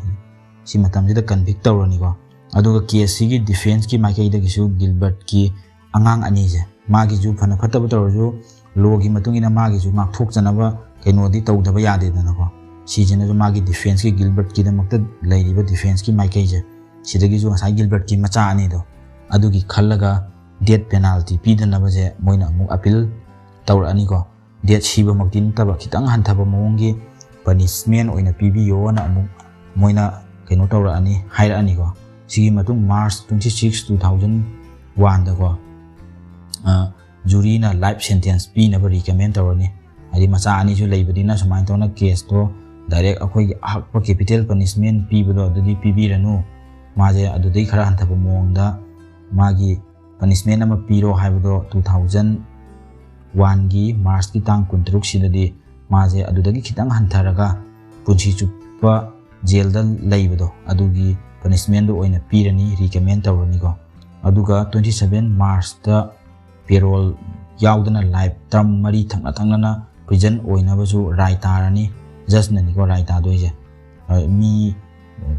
ꯁꯤ ꯃꯇꯝꯁꯤꯗ convict ꯇꯧꯔꯅꯤꯀꯣ꯫ ꯑꯗꯨꯒ caseꯁꯤꯒꯤ defenceꯀꯤ ꯃꯥꯏꯀꯩꯗꯒꯤꯁꯨ ꯒꯤꯜꯕꯔꯠꯀꯤ ꯑꯉꯥꯡ ꯑꯅꯤꯁꯦ, ꯃꯥꯒꯤꯁꯨ ꯐꯅ ꯐꯠꯇꯕ ꯇꯧꯔꯁꯨ, lawꯒꯤ ꯃꯇꯨꯡ ꯏꯟꯅ ꯃꯥꯒꯤꯁꯨ ꯉꯥꯛꯊꯣꯛꯆꯅꯕ ꯀꯩꯅꯣꯗꯤ ꯇꯧꯗꯕ ꯌꯥꯗꯦꯗꯅꯀꯣ꯫ ꯁꯤꯁꯤꯅꯁꯨ ꯃꯥꯒꯤ defenceꯀꯤ, ꯒꯤꯜꯕꯔꯠꯀꯤꯗꯃꯛꯇ ꯂꯩꯔꯤꯕ defenceꯀꯤ ꯃꯥꯏꯀꯩꯁꯦ, ꯁꯤꯗꯒꯤꯁꯨ ꯉꯁꯥꯏ ꯒꯤꯜꯕꯔꯠꯀꯤ ꯃꯆꯥ ꯑꯅꯤꯗꯣ, ꯑꯗꯨꯒꯤ ꯈꯜꯂꯒ death penalty ꯄꯤꯗꯅꯕꯁꯦ ꯃꯣꯏꯅ ꯑꯃꯨꯛ appeal ꯇꯧꯔꯛꯑꯅꯤꯀꯣ꯫ Death, ꯁꯤꯕꯃꯛꯇꯤ ꯅꯠꯇꯕ, ꯈꯤꯇꯪ ꯍꯟꯊꯕ ꯃꯑꯣꯡꯒꯤ punishment ꯑꯣꯏꯅ ꯄꯤꯕꯤꯌꯣꯅ ꯑꯃꯨꯛ ꯃꯣꯏꯅ ꯀꯩꯅꯣ ꯇꯧꯔꯛꯑꯅꯤ, ꯍꯥꯏꯔꯛꯑꯅꯤꯀꯣ꯫ ꯁꯤꯒꯤ ꯃꯇꯨꯡ March twenty six, two thousand oneꯗꯀꯣ, juryꯅ life sentence ꯄꯤꯅꯕ recommend ꯇꯧꯔꯅꯤ꯫ ꯍꯥꯏꯗꯤ ꯃꯆꯥ ꯑꯅꯤꯁꯨ ꯂꯩꯕꯅꯤꯅ ꯁꯨꯃꯥꯏꯅ ꯇꯧꯅ ꯀꯦꯁꯇꯣ ꯗꯥꯏꯔꯦꯛ ꯑꯩꯈꯣꯏꯒꯤ ꯑꯍꯛꯄ ꯀꯦꯄꯤꯇꯦꯜ ꯄꯅꯤꯁꯃꯦꯟ ꯄꯤꯕꯗꯣ ꯑꯗꯨꯗꯤ ꯄꯤꯕꯤꯔꯅꯨ, ꯃꯥꯁꯦ ꯑꯗꯨꯗꯩ ꯈꯔ ꯍꯟꯊꯕ ꯃꯑꯣꯡꯗ ꯃꯥꯒꯤ ꯄꯅꯤꯁꯃꯦꯟ ꯑꯃ ꯄꯤꯔꯣ ꯍꯥꯏꯕꯗꯣ ꯇꯨ ꯊꯥꯎꯖꯟ ꯋꯥꯟꯒꯤ ꯃꯥꯔꯁꯀꯤ ꯇꯥꯡ ꯀꯨꯟꯇꯔꯨꯛꯁꯤꯗꯗꯤ ꯃꯥꯁꯦ ꯑꯗꯨꯗꯒꯤ ꯈꯤꯇꯪ ꯍꯟꯊꯔꯒ ꯄꯨꯟꯁꯤ ꯆꯨꯞꯄ ꯖꯦꯜꯗ ꯂꯩꯕꯗꯣ ꯑꯗꯨꯒꯤ ꯄꯅꯤꯁꯃꯦꯟꯗꯨ ꯑꯣꯏꯅ ꯄꯤꯔꯅꯤ, ꯔꯤꯀꯃꯦꯟ ꯇꯧꯔꯅꯤꯀꯣ꯫ ꯑꯗꯨꯒ twenty seven ꯃꯥꯔꯁꯇ ꯄꯦꯔꯣꯜ ꯌꯥꯎꯗꯅ ꯂꯥꯏꯐ ꯇꯔꯝ ꯃꯔꯤ ꯊꯪꯅ ꯊꯪꯅꯅ ꯄ꯭ꯔꯤꯖꯟ ꯑꯣꯏꯅꯕꯁꯨ ꯔꯥꯏ ꯇꯥꯔꯅꯤ꯫ ꯖꯁꯅꯅꯤꯀꯣ ꯔꯥꯏ ꯇꯥꯗꯣꯏꯁꯦ꯫ ꯑ, ꯃꯤ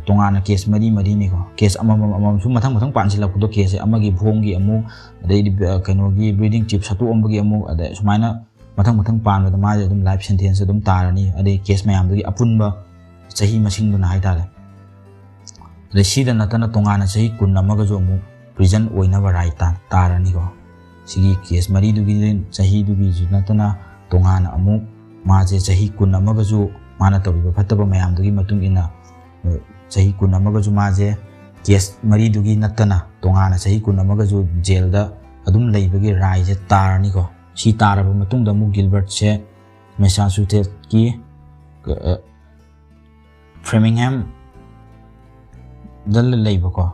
ꯇꯣꯉꯥꯟꯅ ꯀꯦꯁ ꯃꯔꯤ ꯃꯔꯤꯅꯤꯀꯣ, ꯀꯦꯁ ꯑꯃꯃꯝ ꯑꯃꯃꯝ ꯁꯨꯝ ꯃꯊꯪ ꯃꯊꯪ ꯄꯥꯟꯁꯤꯜꯂꯛꯄꯗꯣ, ꯀꯦꯁꯁꯦ ꯑꯃꯒꯤ ꯚꯣꯡꯒꯤ ꯑꯃꯨꯛ, ꯑꯗꯩꯗꯤ, ꯑ, ꯀꯩꯅꯣꯒꯤ ꯕ꯭ꯔꯤꯗꯤꯡ ꯇ꯭ꯌꯨꯕ ꯁꯠꯇꯣꯛꯑꯝꯕꯒꯤ ꯑꯃꯨꯛ, ꯑꯗꯩ ꯁꯨꯃꯥꯏꯅ ꯃꯊꯪ ꯃꯊꯪ ꯄꯥꯟꯕꯗ ꯃꯥꯁꯦ ꯑꯗꯨꯝ ꯂꯥꯏꯐ ꯁꯦꯟꯇꯦꯟꯁ ꯑꯗꯨꯝ ꯇꯥꯔꯅꯤ, ꯑꯗꯩ ꯀꯦꯁ ꯃꯌꯥꯝꯗꯨꯒꯤ ꯑꯄꯨꯟꯕ ꯆꯍꯤ ꯃꯁꯤꯡꯗꯨꯅ ꯍꯥꯏꯇꯥꯔꯦ꯫ ꯑꯗꯩ ꯁꯤꯗ ꯅꯠꯇꯅ ꯇꯣꯉꯥꯟꯅ ꯆꯍꯤ ꯀꯨꯟ ꯑꯃꯒꯁꯨ ꯑꯃꯨꯛ ꯄ꯭ꯔꯤꯖꯟ ꯑꯣꯏꯅꯕ ꯔꯥꯏ ꯇꯥ-, ꯇꯥꯔꯅꯤꯀꯣ꯫ ꯁꯤꯒꯤ ꯀꯦꯁ ꯃꯔꯤꯗꯨꯒꯤ ꯆꯍꯤꯗꯨꯒꯤꯁꯨ ꯅꯠꯇꯅ ꯇꯣꯉꯥꯟꯅ ꯑꯃꯨꯛ ꯃꯥꯁꯦ ꯆꯍꯤ ꯀꯨꯟ ꯑꯃꯒꯁꯨ ꯃꯥꯅ ꯇꯧꯔꯤꯕ ꯐꯠꯇꯕ ꯃꯌꯥꯝꯗꯨꯒꯤ ꯃꯇꯨꯡ ꯏꯟꯅ, ꯑ, ꯆꯍꯤ ꯀꯨꯟ ꯑꯃꯒꯁꯨ ꯃꯥꯁꯦ ꯀꯦꯁ ꯃꯔꯤꯗꯨꯒꯤ ꯅꯠꯇꯅ ꯇꯣꯉꯥꯟꯅ ꯆꯍꯤ ꯀꯨꯟ ꯑꯃꯒꯁꯨ ꯖꯦꯜꯗ ꯑꯗꯨꯝ ꯂꯩꯕꯒꯤ ꯔꯥꯏꯁꯦ ꯇꯥꯔꯅꯤꯀꯣ꯫ ꯁꯤ ꯇꯥꯔꯕ ꯃꯇꯨꯡꯗ ꯑꯃꯨꯛ ꯒꯤꯜꯕꯔꯠꯁꯦ ꯃꯦꯁꯥꯆꯨꯁꯦꯠꯁꯀꯤ, ꯑ, ꯐ꯭ꯔꯦꯃꯤꯡꯍꯦꯝꯗ ꯂꯩꯕꯀꯣ,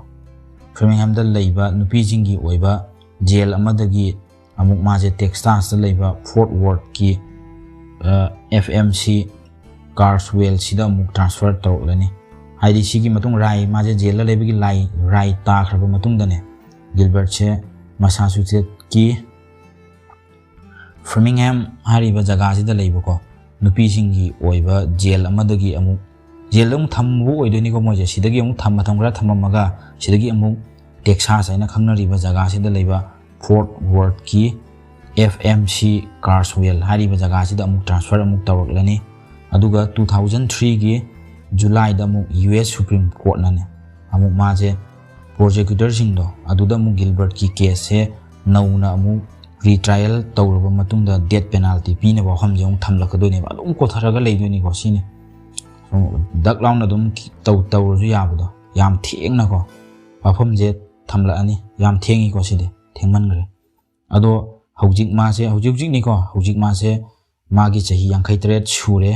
ꯐ꯭ꯔꯦꯃꯤꯡꯍꯦꯝꯗ ꯂꯩꯕ ꯅꯨꯄꯤꯁꯤꯡꯒꯤ ꯑꯣꯏꯕ ꯖꯦꯜ ꯑꯃꯗꯒꯤ ꯑꯃꯨꯛ ꯃꯥꯁꯦ ꯇꯦꯛꯁꯥꯁꯇ ꯂꯩꯕ ꯐꯣꯔꯠ ꯋꯥꯔꯠꯀꯤ, ꯑ, F M C ꯀꯥꯔꯁꯋꯦꯜꯁꯤꯗ ꯑꯃꯨꯛ ꯇ꯭ꯔꯥꯟꯁꯐꯔ ꯇꯧꯔꯛꯂꯅꯤ꯫ ꯍꯥꯏꯗꯤ ꯁꯤꯒꯤ ꯃꯇꯨꯡ ꯔꯥꯏ, ꯃꯥꯁꯦ ꯖꯦꯜꯗ ꯂꯩꯕꯒꯤ ꯂꯥꯏ, ꯔꯥꯏ ꯇꯥꯈ꯭ꯔꯕ ꯃꯇꯨꯡꯗꯅꯦ, ꯒꯤꯜꯕꯔꯠꯁꯦ ꯃꯁꯥꯆꯨꯁꯦꯠꯁꯀꯤ ꯐ꯭ꯔꯦꯃꯤꯡꯍꯦꯝ ꯍꯥꯏꯔꯤꯕ ꯖꯒꯥꯁꯤꯗ ꯂꯩꯕꯀꯣ, ꯅꯨꯄꯤꯁꯤꯡꯒꯤ ꯑꯣꯏꯕ ꯖꯦꯜ ꯑꯃꯗꯒꯤ ꯑꯃꯨꯛ, ꯖꯦꯜꯗ ꯑꯃꯨꯛ ꯊꯝꯕ ꯑꯣꯏꯗꯣꯏꯅꯤꯀꯣ ꯃꯣꯏꯁꯦ꯫ ꯁꯤꯗꯒꯤ ꯑꯃꯨꯛ ꯊꯝ-, ꯃꯇꯝ ꯈꯔ ꯊꯝꯃꯝꯃꯒ ꯁꯤꯗꯒꯤ ꯑꯃꯨꯛ ꯇꯦꯛꯁꯥꯁ ꯍꯥꯏꯅ ꯈꯪꯅꯔꯤꯕ ꯖꯒꯥꯁꯤꯗ ꯂꯩꯕ ꯐꯣꯔꯠ ꯋꯥꯔꯠꯀꯤ F M C ꯀꯥꯔꯁꯋꯦꯜ ꯍꯥꯏꯔꯤꯕ ꯖꯒꯥꯁꯤꯗ ꯑꯃꯨꯛ ꯇ꯭ꯔꯥꯟꯁꯐꯔ ꯑꯃꯨꯛ ꯇꯧꯔꯛꯂꯅꯤ꯫ ꯑꯗꯨꯒ two thousand threeꯒꯤ ꯖꯨꯂꯥꯏꯗ ꯑꯃꯨꯛ U S Supreme Courtꯅꯅꯦ ꯑꯃꯨꯛ ꯃꯥꯁꯦ ꯄ꯭ꯔꯣꯁꯤꯀ꯭ꯌꯨꯇꯔꯁꯤꯡꯗꯣ ꯑꯗꯨꯗ ꯑꯃꯨꯛ ꯒꯤꯜꯕꯔꯠꯀꯤ ꯀꯦꯁꯁꯦ ꯅꯧꯅ ꯑꯃꯨꯛ ꯔꯤꯇ꯭ꯔꯥꯏꯌꯦꯜ ꯇꯧꯔꯕ ꯃꯇꯨꯡꯗ ꯗꯦꯠ ꯄꯦꯅꯥꯜꯇꯤ ꯄꯤꯅꯕ ꯋꯥꯐꯝꯁꯦ ꯑꯃꯨꯛ ꯊꯝꯂꯛꯀꯗꯣꯏꯅꯦꯕ꯫ ꯑꯗꯨꯝ ꯀꯣꯊꯔꯒ ꯂꯩꯗꯣꯏꯅꯤꯀꯣ ꯁꯤꯅꯤ꯫ ꯁꯨꯝ ꯗꯛ ꯂꯥꯎꯅ ꯑꯗꯨꯝ ꯇꯧ-, ꯇꯧꯔꯁꯨ ꯌꯥꯕꯗꯣ, ꯌꯥꯝ ꯊꯦꯡꯅꯀꯣ ꯋꯥꯐꯝꯁꯦ ꯊꯝꯂꯛꯑꯅꯤ꯫ ꯌꯥꯝ ꯊꯦꯡꯉꯤꯀꯣ ꯁꯤꯗꯤ, ꯊꯦꯡꯃꯟꯈ꯭ꯔꯦ꯫ ꯑꯗꯣ ꯍꯧꯖꯤꯛ ꯃꯥꯁꯦ, ꯍꯧꯖꯤꯛ ꯍꯧꯖꯤꯛꯅꯤꯀꯣ, ꯍꯧꯖꯤꯛ ꯃꯥꯁꯦ ꯃꯥꯒꯤ ꯆꯍꯤ ꯌꯥꯡꯈꯩ ꯇꯔꯦꯠ ꯁꯨꯔꯦ꯫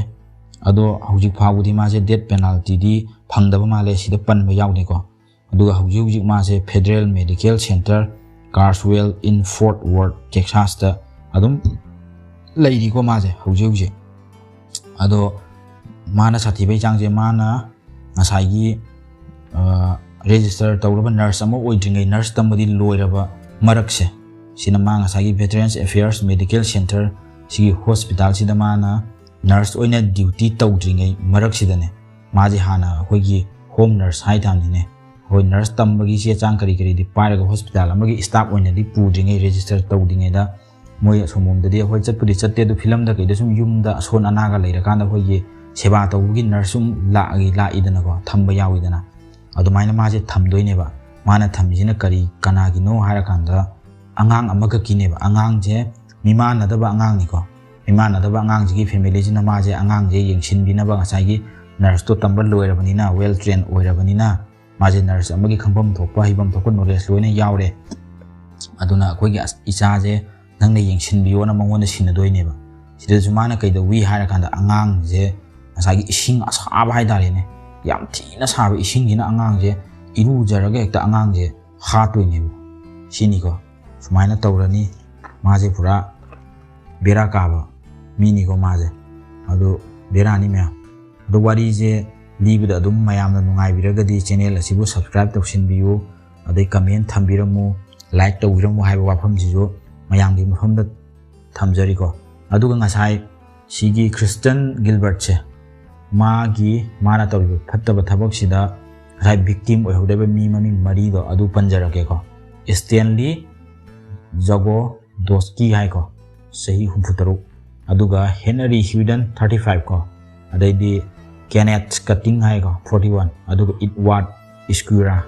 ꯑꯗꯣ ꯍꯧꯖꯤꯛ ꯐꯥꯎꯕꯗꯤ ꯃꯥꯁꯦ death penaltyꯗꯤ ꯐꯪꯗꯕ ꯃꯥꯜꯂꯦ, ꯁꯤꯗ ꯄꯟꯕ ꯌꯥꯎꯗꯦꯀꯣ꯫ ꯑꯗꯨꯒ ꯍꯧꯖꯤꯛ ꯍꯧꯖꯤꯛ ꯃꯥꯁꯦ Federal Medical Center Carswell in Fort Worth, Texasꯇ ꯑꯗꯨꯝ ꯂꯩꯔꯤꯀꯣ ꯃꯥꯁꯦ ꯍꯧꯖꯤꯛ ꯍꯧꯖꯤꯛ꯫ ꯑꯗꯣ ꯃꯥꯅ ꯁꯥꯊꯤꯕꯩ ꯆꯥꯡꯁꯦ, ꯃꯥꯅ ꯉꯁꯥꯏꯒꯤ register ꯇꯧꯔꯕ nurse ꯑꯃ ꯑꯣꯏꯗ꯭ꯔꯤꯉꯩ, nurse ꯇꯝꯕꯗꯤ ꯂꯣꯏꯔꯕ ꯃꯔꯛꯁꯦ, ꯁꯤꯅ ꯃꯥ ꯉꯁꯥꯏꯒꯤ Veterans Affairs Medical Center ꯁꯤꯒꯤ hospitalꯁꯤꯗ ꯃꯥꯅ nurse ꯑꯣꯏꯅ duty ꯇꯧꯗ꯭ꯔꯤꯉꯩ ꯃꯔꯛꯁꯤꯗꯅꯦ, ꯃꯥꯁꯦ ꯍꯥꯟꯅ ꯑꯩꯈꯣꯏꯒꯤ home nurse ꯍꯥꯏꯇꯥꯕꯅꯤꯅꯦ, ꯑꯩꯈꯣꯏ nurse ꯇꯝꯕꯒꯤ ꯆꯦ ꯆꯥꯡ ꯀꯔꯤ ꯀꯔꯤꯗꯤ ꯄꯥꯏꯔꯒ hospital ꯑꯃꯒꯤ staff ꯑꯣꯏꯅꯗꯤ ꯄꯨꯗ꯭ꯔꯤꯉꯩ, register ꯇꯧꯗ꯭ꯔꯤꯉꯩꯗ, ꯃꯣꯏ ꯑꯁꯣꯝꯂꯣꯝꯗꯗꯤ ꯑꯩꯈꯣꯏ ꯆꯠꯄꯨꯗꯤ ꯆꯠꯇꯦ, ꯑꯗꯨ ꯐꯤꯂꯝꯗ ꯀꯩꯗ ꯁꯨꯝ ꯌꯨꯝꯗ ꯑꯁꯣꯟ ꯑꯅꯥꯒ ꯂꯩꯔꯀꯥꯟꯗ ꯑꯩꯈꯣꯏꯒꯤ ꯁꯦꯕꯥ ꯇꯧꯕꯒꯤ nurse ꯁꯨꯝ ꯂꯥꯛꯏ, ꯂꯥꯛꯏꯗꯅꯀꯣ, ꯊꯝꯕ ꯌꯥꯎꯏꯗꯅ꯫ ꯑꯗꯨꯃꯥꯏꯅ ꯃꯥꯁꯦ ꯊꯝꯗꯣꯏꯅꯦꯕ꯫ ꯃꯥꯅ ꯊꯝꯃꯤꯁꯤꯅ ꯀꯔꯤ, ꯀꯅꯥꯒꯤꯅꯣ ꯍꯥꯏꯔꯀꯥꯟꯗ, ꯑꯉꯥꯡ ꯑꯃꯈꯛꯀꯤꯅꯦꯕ꯫ ꯑꯉꯥꯡꯁꯦ ꯃꯤꯃꯥꯟꯅꯗꯕ ꯑꯉꯥꯡꯅꯤꯀꯣ꯫ ꯃꯤꯃꯥꯟꯅꯗꯕ ꯑꯉꯥꯡꯁꯤꯒꯤ familyꯁꯤꯅ ꯃꯥꯁꯦ, ꯑꯉꯥꯡꯁꯦ ꯌꯦꯡꯁꯤꯟꯕꯤꯅꯕ, ꯉꯁꯥꯏꯒꯤ nurseꯇꯣ ꯇꯝꯕ ꯂꯣꯏꯔꯕꯅꯤꯅ, well trained ꯑꯣꯏꯔꯕꯅꯤꯅ, ꯃꯥꯁꯦ nurse ꯑꯃꯒꯤ ꯈꯪꯐꯝ ꯊꯣꯛꯄ, ꯍꯩꯐꯝ ꯊꯣꯛꯄ knowledge ꯂꯣꯏꯅ ꯌꯥꯎꯔꯦ꯫ ꯑꯗꯨꯅ ꯑꯩꯈꯣꯏꯒꯤ ꯑꯁ-, ꯏꯆꯥꯁꯦ ꯅꯪꯅ ꯌꯦꯡꯁꯤꯟꯕꯤꯌꯣꯅ ꯃꯉꯣꯟꯗ ꯁꯤꯟꯅꯗꯣꯏꯅꯦꯕ꯫ ꯁꯤꯗꯁꯨ ꯃꯥꯅ ꯀꯩꯗꯧꯋꯤ ꯍꯥꯏꯔꯀꯥꯟꯗ, ꯑꯉꯥꯡꯁꯦ ꯉꯁꯥꯏꯒꯤ ꯏꯁꯤꯡ ꯑꯁꯥꯕ ꯍꯥꯏꯇꯥꯔꯦꯅꯦ, ꯌꯥꯝ ꯊꯤꯅ ꯁꯥꯕ ꯏꯁꯤꯡꯁꯤꯅ ꯑꯉꯥꯡꯁꯦ ꯏꯔꯨꯖꯔꯒ ꯍꯦꯛꯇ ꯑꯉꯥꯡꯁꯦ ꯍꯥꯠꯇꯣꯏꯅꯦꯕ꯫ ꯁꯤꯅꯤꯀꯣ, ꯁꯨꯃꯥꯏꯅ ꯇꯧꯔꯅꯤ꯫ ꯃꯥꯁꯦ ꯄꯨꯔꯥ ꯕꯦꯔꯥ ꯀꯥꯕ ꯃꯤꯅꯤꯀꯣ ꯃꯥꯁꯦ꯫ ꯑꯗꯨ ꯕꯦꯔꯥꯅꯤ ꯃꯌꯥꯝ꯫ ꯑꯗꯣ ꯋꯥꯔꯤꯁꯦ ꯂꯤꯕꯗ ꯑꯗꯨꯝ ꯃꯌꯥꯝꯅ ꯅꯨꯡꯉꯥꯏꯕꯤꯔꯒꯗꯤ channel ꯑꯁꯤꯕꯨ subscribe ꯇꯧꯁꯤꯟꯕꯤꯌꯨ, ꯑꯗꯩ comment ꯊꯝꯕꯤꯔꯝꯃꯨ, like ꯇꯧꯕꯤꯔꯝꯃꯨ ꯍꯥꯏꯕ ꯋꯥꯐꯝꯁꯤꯁꯨ ꯃꯌꯥꯝꯒꯤ ꯃꯐꯝꯗ ꯊꯝꯖꯔꯤꯀꯣ꯫ ꯑꯗꯨꯒ ꯉꯁꯥꯏ ꯁꯤꯒꯤ Kristen Gilbertꯁꯦ, ꯃꯥꯒꯤ, ꯃꯥꯅ ꯇꯧꯔꯤꯕ ꯐꯠꯇꯕ ꯊꯕꯛꯁꯤꯗ ꯉꯁꯥꯏ victim ꯑꯣꯏꯍꯧꯗꯕ ꯃꯤ ꯃꯃꯤꯡ ꯃꯔꯤꯗꯣ ꯑꯗꯨ ꯄꯟꯖꯔꯛꯀꯦꯀꯣ꯫ Stanley Jagodowski ꯍꯥꯏꯀꯣ, ꯆꯍꯤ ꯍꯨꯝꯐꯨ ꯇꯔꯨꯛ, ꯑꯗꯨꯒ Henry Heuden, thirty five ꯀꯣ, ꯑꯗꯩꯗꯤ Kenneth Cutting ꯍꯥꯏꯀꯣ, forty one, ꯑꯗꯨꯒ Edward Escuera,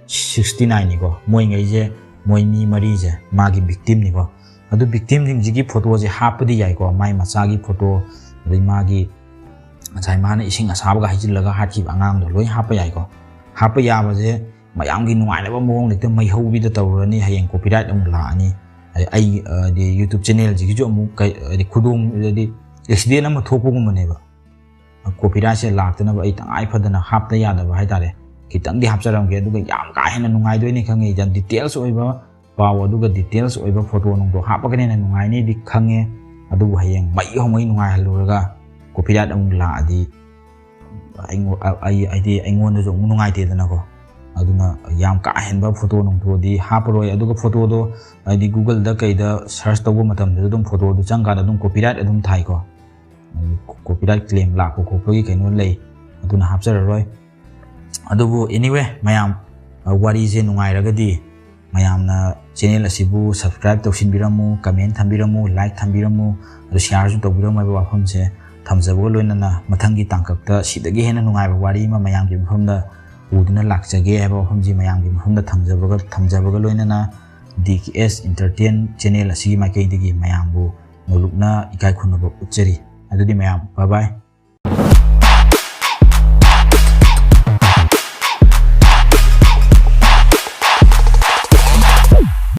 sixty nine ꯅꯤꯀꯣ꯫ ꯃꯣꯏꯉꯩꯁꯦ, ꯃꯣꯏ ꯃꯤ ꯃꯔꯤꯁꯦ ꯃꯥꯒꯤ victimꯅꯤꯀꯣ꯫ ꯑꯗꯨ victimꯁꯤꯡꯁꯤꯒꯤ photoꯁꯦ ꯍꯥꯞꯄꯗꯤ ꯌꯥꯏꯀꯣ, ꯃꯥꯏ ꯃꯆꯥꯒꯤ photo, ꯑꯗꯩ ꯃꯥꯒꯤ ꯉꯁꯥꯏ ꯃꯥꯅ ꯏꯁꯤꯡ ꯑꯁꯥꯕꯒ ꯍꯩꯖꯤꯜꯂꯒ ꯍꯥꯠꯈꯤꯕ ꯑꯉꯥꯡꯗꯣ ꯂꯣꯏ ꯍꯥꯞꯄ ꯌꯥꯏꯀꯣ꯫ ꯍꯥꯞꯄ ꯌꯥꯕꯁꯦ ꯃꯌꯥꯝꯒꯤ ꯅꯨꯡꯉꯥꯏꯅꯕ ꯃꯑꯣꯡꯗ ꯍꯦꯛꯇ ꯃꯩꯍꯧꯕꯤꯗ ꯇꯧꯔꯨꯔꯅꯤ, ꯍꯌꯦꯡ copyright ꯑꯃꯨꯛ ꯂꯥꯛꯑꯅꯤ꯫ ꯍꯥꯏꯗꯤ ꯑꯩ ꯍꯥꯏꯗꯤ YouTube ꯆꯦꯅꯦꯜꯁꯤꯒꯤꯁꯨ ꯑꯃꯨꯛ ꯀꯩ ꯍꯥꯏꯗꯤ ꯈꯨꯗꯣꯡ ꯍꯥꯏꯗꯤ ꯑꯦꯛꯁꯤꯗꯦꯟ ꯑꯃ ꯊꯣꯛꯄꯒꯨꯝꯕꯅꯦꯕ꯫ ꯀꯣꯄꯤꯔꯥꯏꯠꯁꯦ ꯂꯥꯛꯇꯅꯕ ꯑꯩ ꯇꯉꯥꯏ ꯐꯗꯅ ꯍꯥꯞꯇ ꯌꯥꯗꯕ ꯍꯥꯏꯇꯥꯔꯦ꯫ ꯈꯤꯇꯪꯗꯤ ꯍꯥꯞꯆꯔꯝꯒꯦ, ꯑꯗꯨꯒ ꯌꯥꯝ ꯀꯥ ꯍꯦꯟꯅ ꯅꯨꯡꯉꯥꯏꯗꯣꯏꯅꯤ ꯈꯪꯉꯦ, ꯌꯥꯝ ꯗꯤꯇꯦꯜꯁ ꯑꯣꯏꯕ ꯄꯥꯎ, ꯑꯗꯨꯒ ꯗꯤꯇꯦꯜꯁ ꯑꯣꯏꯕ ꯐꯣꯇꯣ ꯅꯨꯡꯗꯣ ꯍꯥꯞꯄꯒꯅ ꯍꯦꯟꯅ ꯅꯨꯡꯉꯥꯏꯅꯤꯗꯤ ꯈꯪꯉꯦ꯫ ꯑꯗꯨꯕꯨ ꯍꯌꯦꯡ ꯃꯩ ꯍꯧꯉꯩ ꯅꯨꯡꯉꯥꯏꯍꯜꯂꯨꯔꯒ ꯀꯣꯄꯤꯔꯥꯏꯠ ꯑꯃꯨꯛ ꯂꯥꯛꯑꯗꯤ ꯑꯩꯉꯣ- ꯑ- ꯑꯩ ꯍꯥꯏꯗꯤ ꯑꯩꯉꯣꯟꯗꯁꯨ ꯑꯃꯨꯛ ꯅꯨꯡꯉꯥꯏꯇꯦꯗꯅꯀꯣ꯫ ꯑꯗꯨꯅ ꯌꯥꯝ ꯀꯥ ꯍꯦꯟꯕ ꯐꯣꯇꯣ ꯅꯨꯡꯇꯣꯗꯤ ꯍꯥꯞꯄꯔꯣꯏ꯫ ꯑꯗꯨꯒ ꯐꯣꯇꯣꯗꯣ ꯍꯥꯏꯗꯤ Google-ꯗ ꯀꯩꯗ ꯁꯔꯁ ꯇꯧꯕ ꯃꯇꯝꯗꯁꯨ ꯑꯗꯨꯝ ꯐꯣꯇꯣꯗꯨ ꯆꯪꯀꯥꯟꯗ ꯑꯗꯨꯝ ꯀꯣꯄꯤꯔꯥꯏꯠ ꯑꯗꯨꯝ ꯊꯥꯏꯀꯣ꯫ ꯀꯣꯄꯤꯔꯥꯏꯠ ꯀ꯭ꯂꯦꯝ ꯂꯥꯛꯄ ꯈꯣꯠꯄꯒꯤ ꯀꯩꯅꯣ ꯂꯩ, ꯑꯗꯨꯅ ꯍꯥꯞꯆꯔꯔꯣꯏ꯫ ꯑꯗꯨꯕꯨ anyway, ꯃꯌꯥꯝ, ꯑ, ꯋꯥꯔꯤꯁꯦ ꯅꯨꯡꯉꯥꯏꯔꯒꯗꯤ ꯃꯌꯥꯝꯅ ꯆꯦꯅꯦꯜ ꯑꯁꯤꯕꯨ ꯁꯕꯁꯀ꯭ꯔꯥꯏꯕ ꯇꯧꯁꯤꯟꯕꯤꯔꯝꯃꯨ, ꯀꯃꯦꯟ ꯊꯝꯕꯤꯔꯝꯃꯨ, ꯂꯥꯏꯛ ꯊꯝꯕꯤꯔꯝꯃꯨ, ꯑꯗꯨ ꯁꯤꯌꯥꯔꯁꯨ ꯇꯧꯕꯤꯔꯝꯃꯨ ꯍꯥꯏꯕ ꯋꯥꯐꯝꯁꯦ ꯊꯝꯖꯕꯒ ꯂꯣꯏꯅꯅ, ꯃꯊꯪꯒꯤ ꯇꯥꯡꯀꯛꯇ ꯁꯤꯗꯒꯤ ꯍꯦꯟꯅ ꯅꯨꯡꯉꯥꯏꯕ ꯋꯥꯔꯤ ꯑꯃ ꯃꯌꯥꯝꯒꯤ ꯃꯐꯝꯗ ꯄꯨꯗꯨꯅ ꯂꯥꯛꯆꯒꯦ ꯍꯥꯏꯕ ꯋꯥꯐꯝꯁꯤ ꯃꯌꯥꯝꯒꯤ ꯃꯐꯝꯗ ꯊꯝꯖꯕꯒ, ꯊꯝꯖꯕꯒ ꯂꯣꯏꯅꯅ, D K S Entertain channel ꯑꯁꯤꯒꯤ ꯃꯥꯏꯀꯩꯗꯒꯤ ꯃꯌꯥꯝꯕꯨ ꯅꯣꯂꯨꯛꯅ ꯏꯀꯥꯏ ꯈꯨꯝꯅꯕ ꯎꯠꯆꯔꯤ꯫ ꯑꯗꯨꯗꯤ ꯃꯌꯥꯝ, bye bye꯫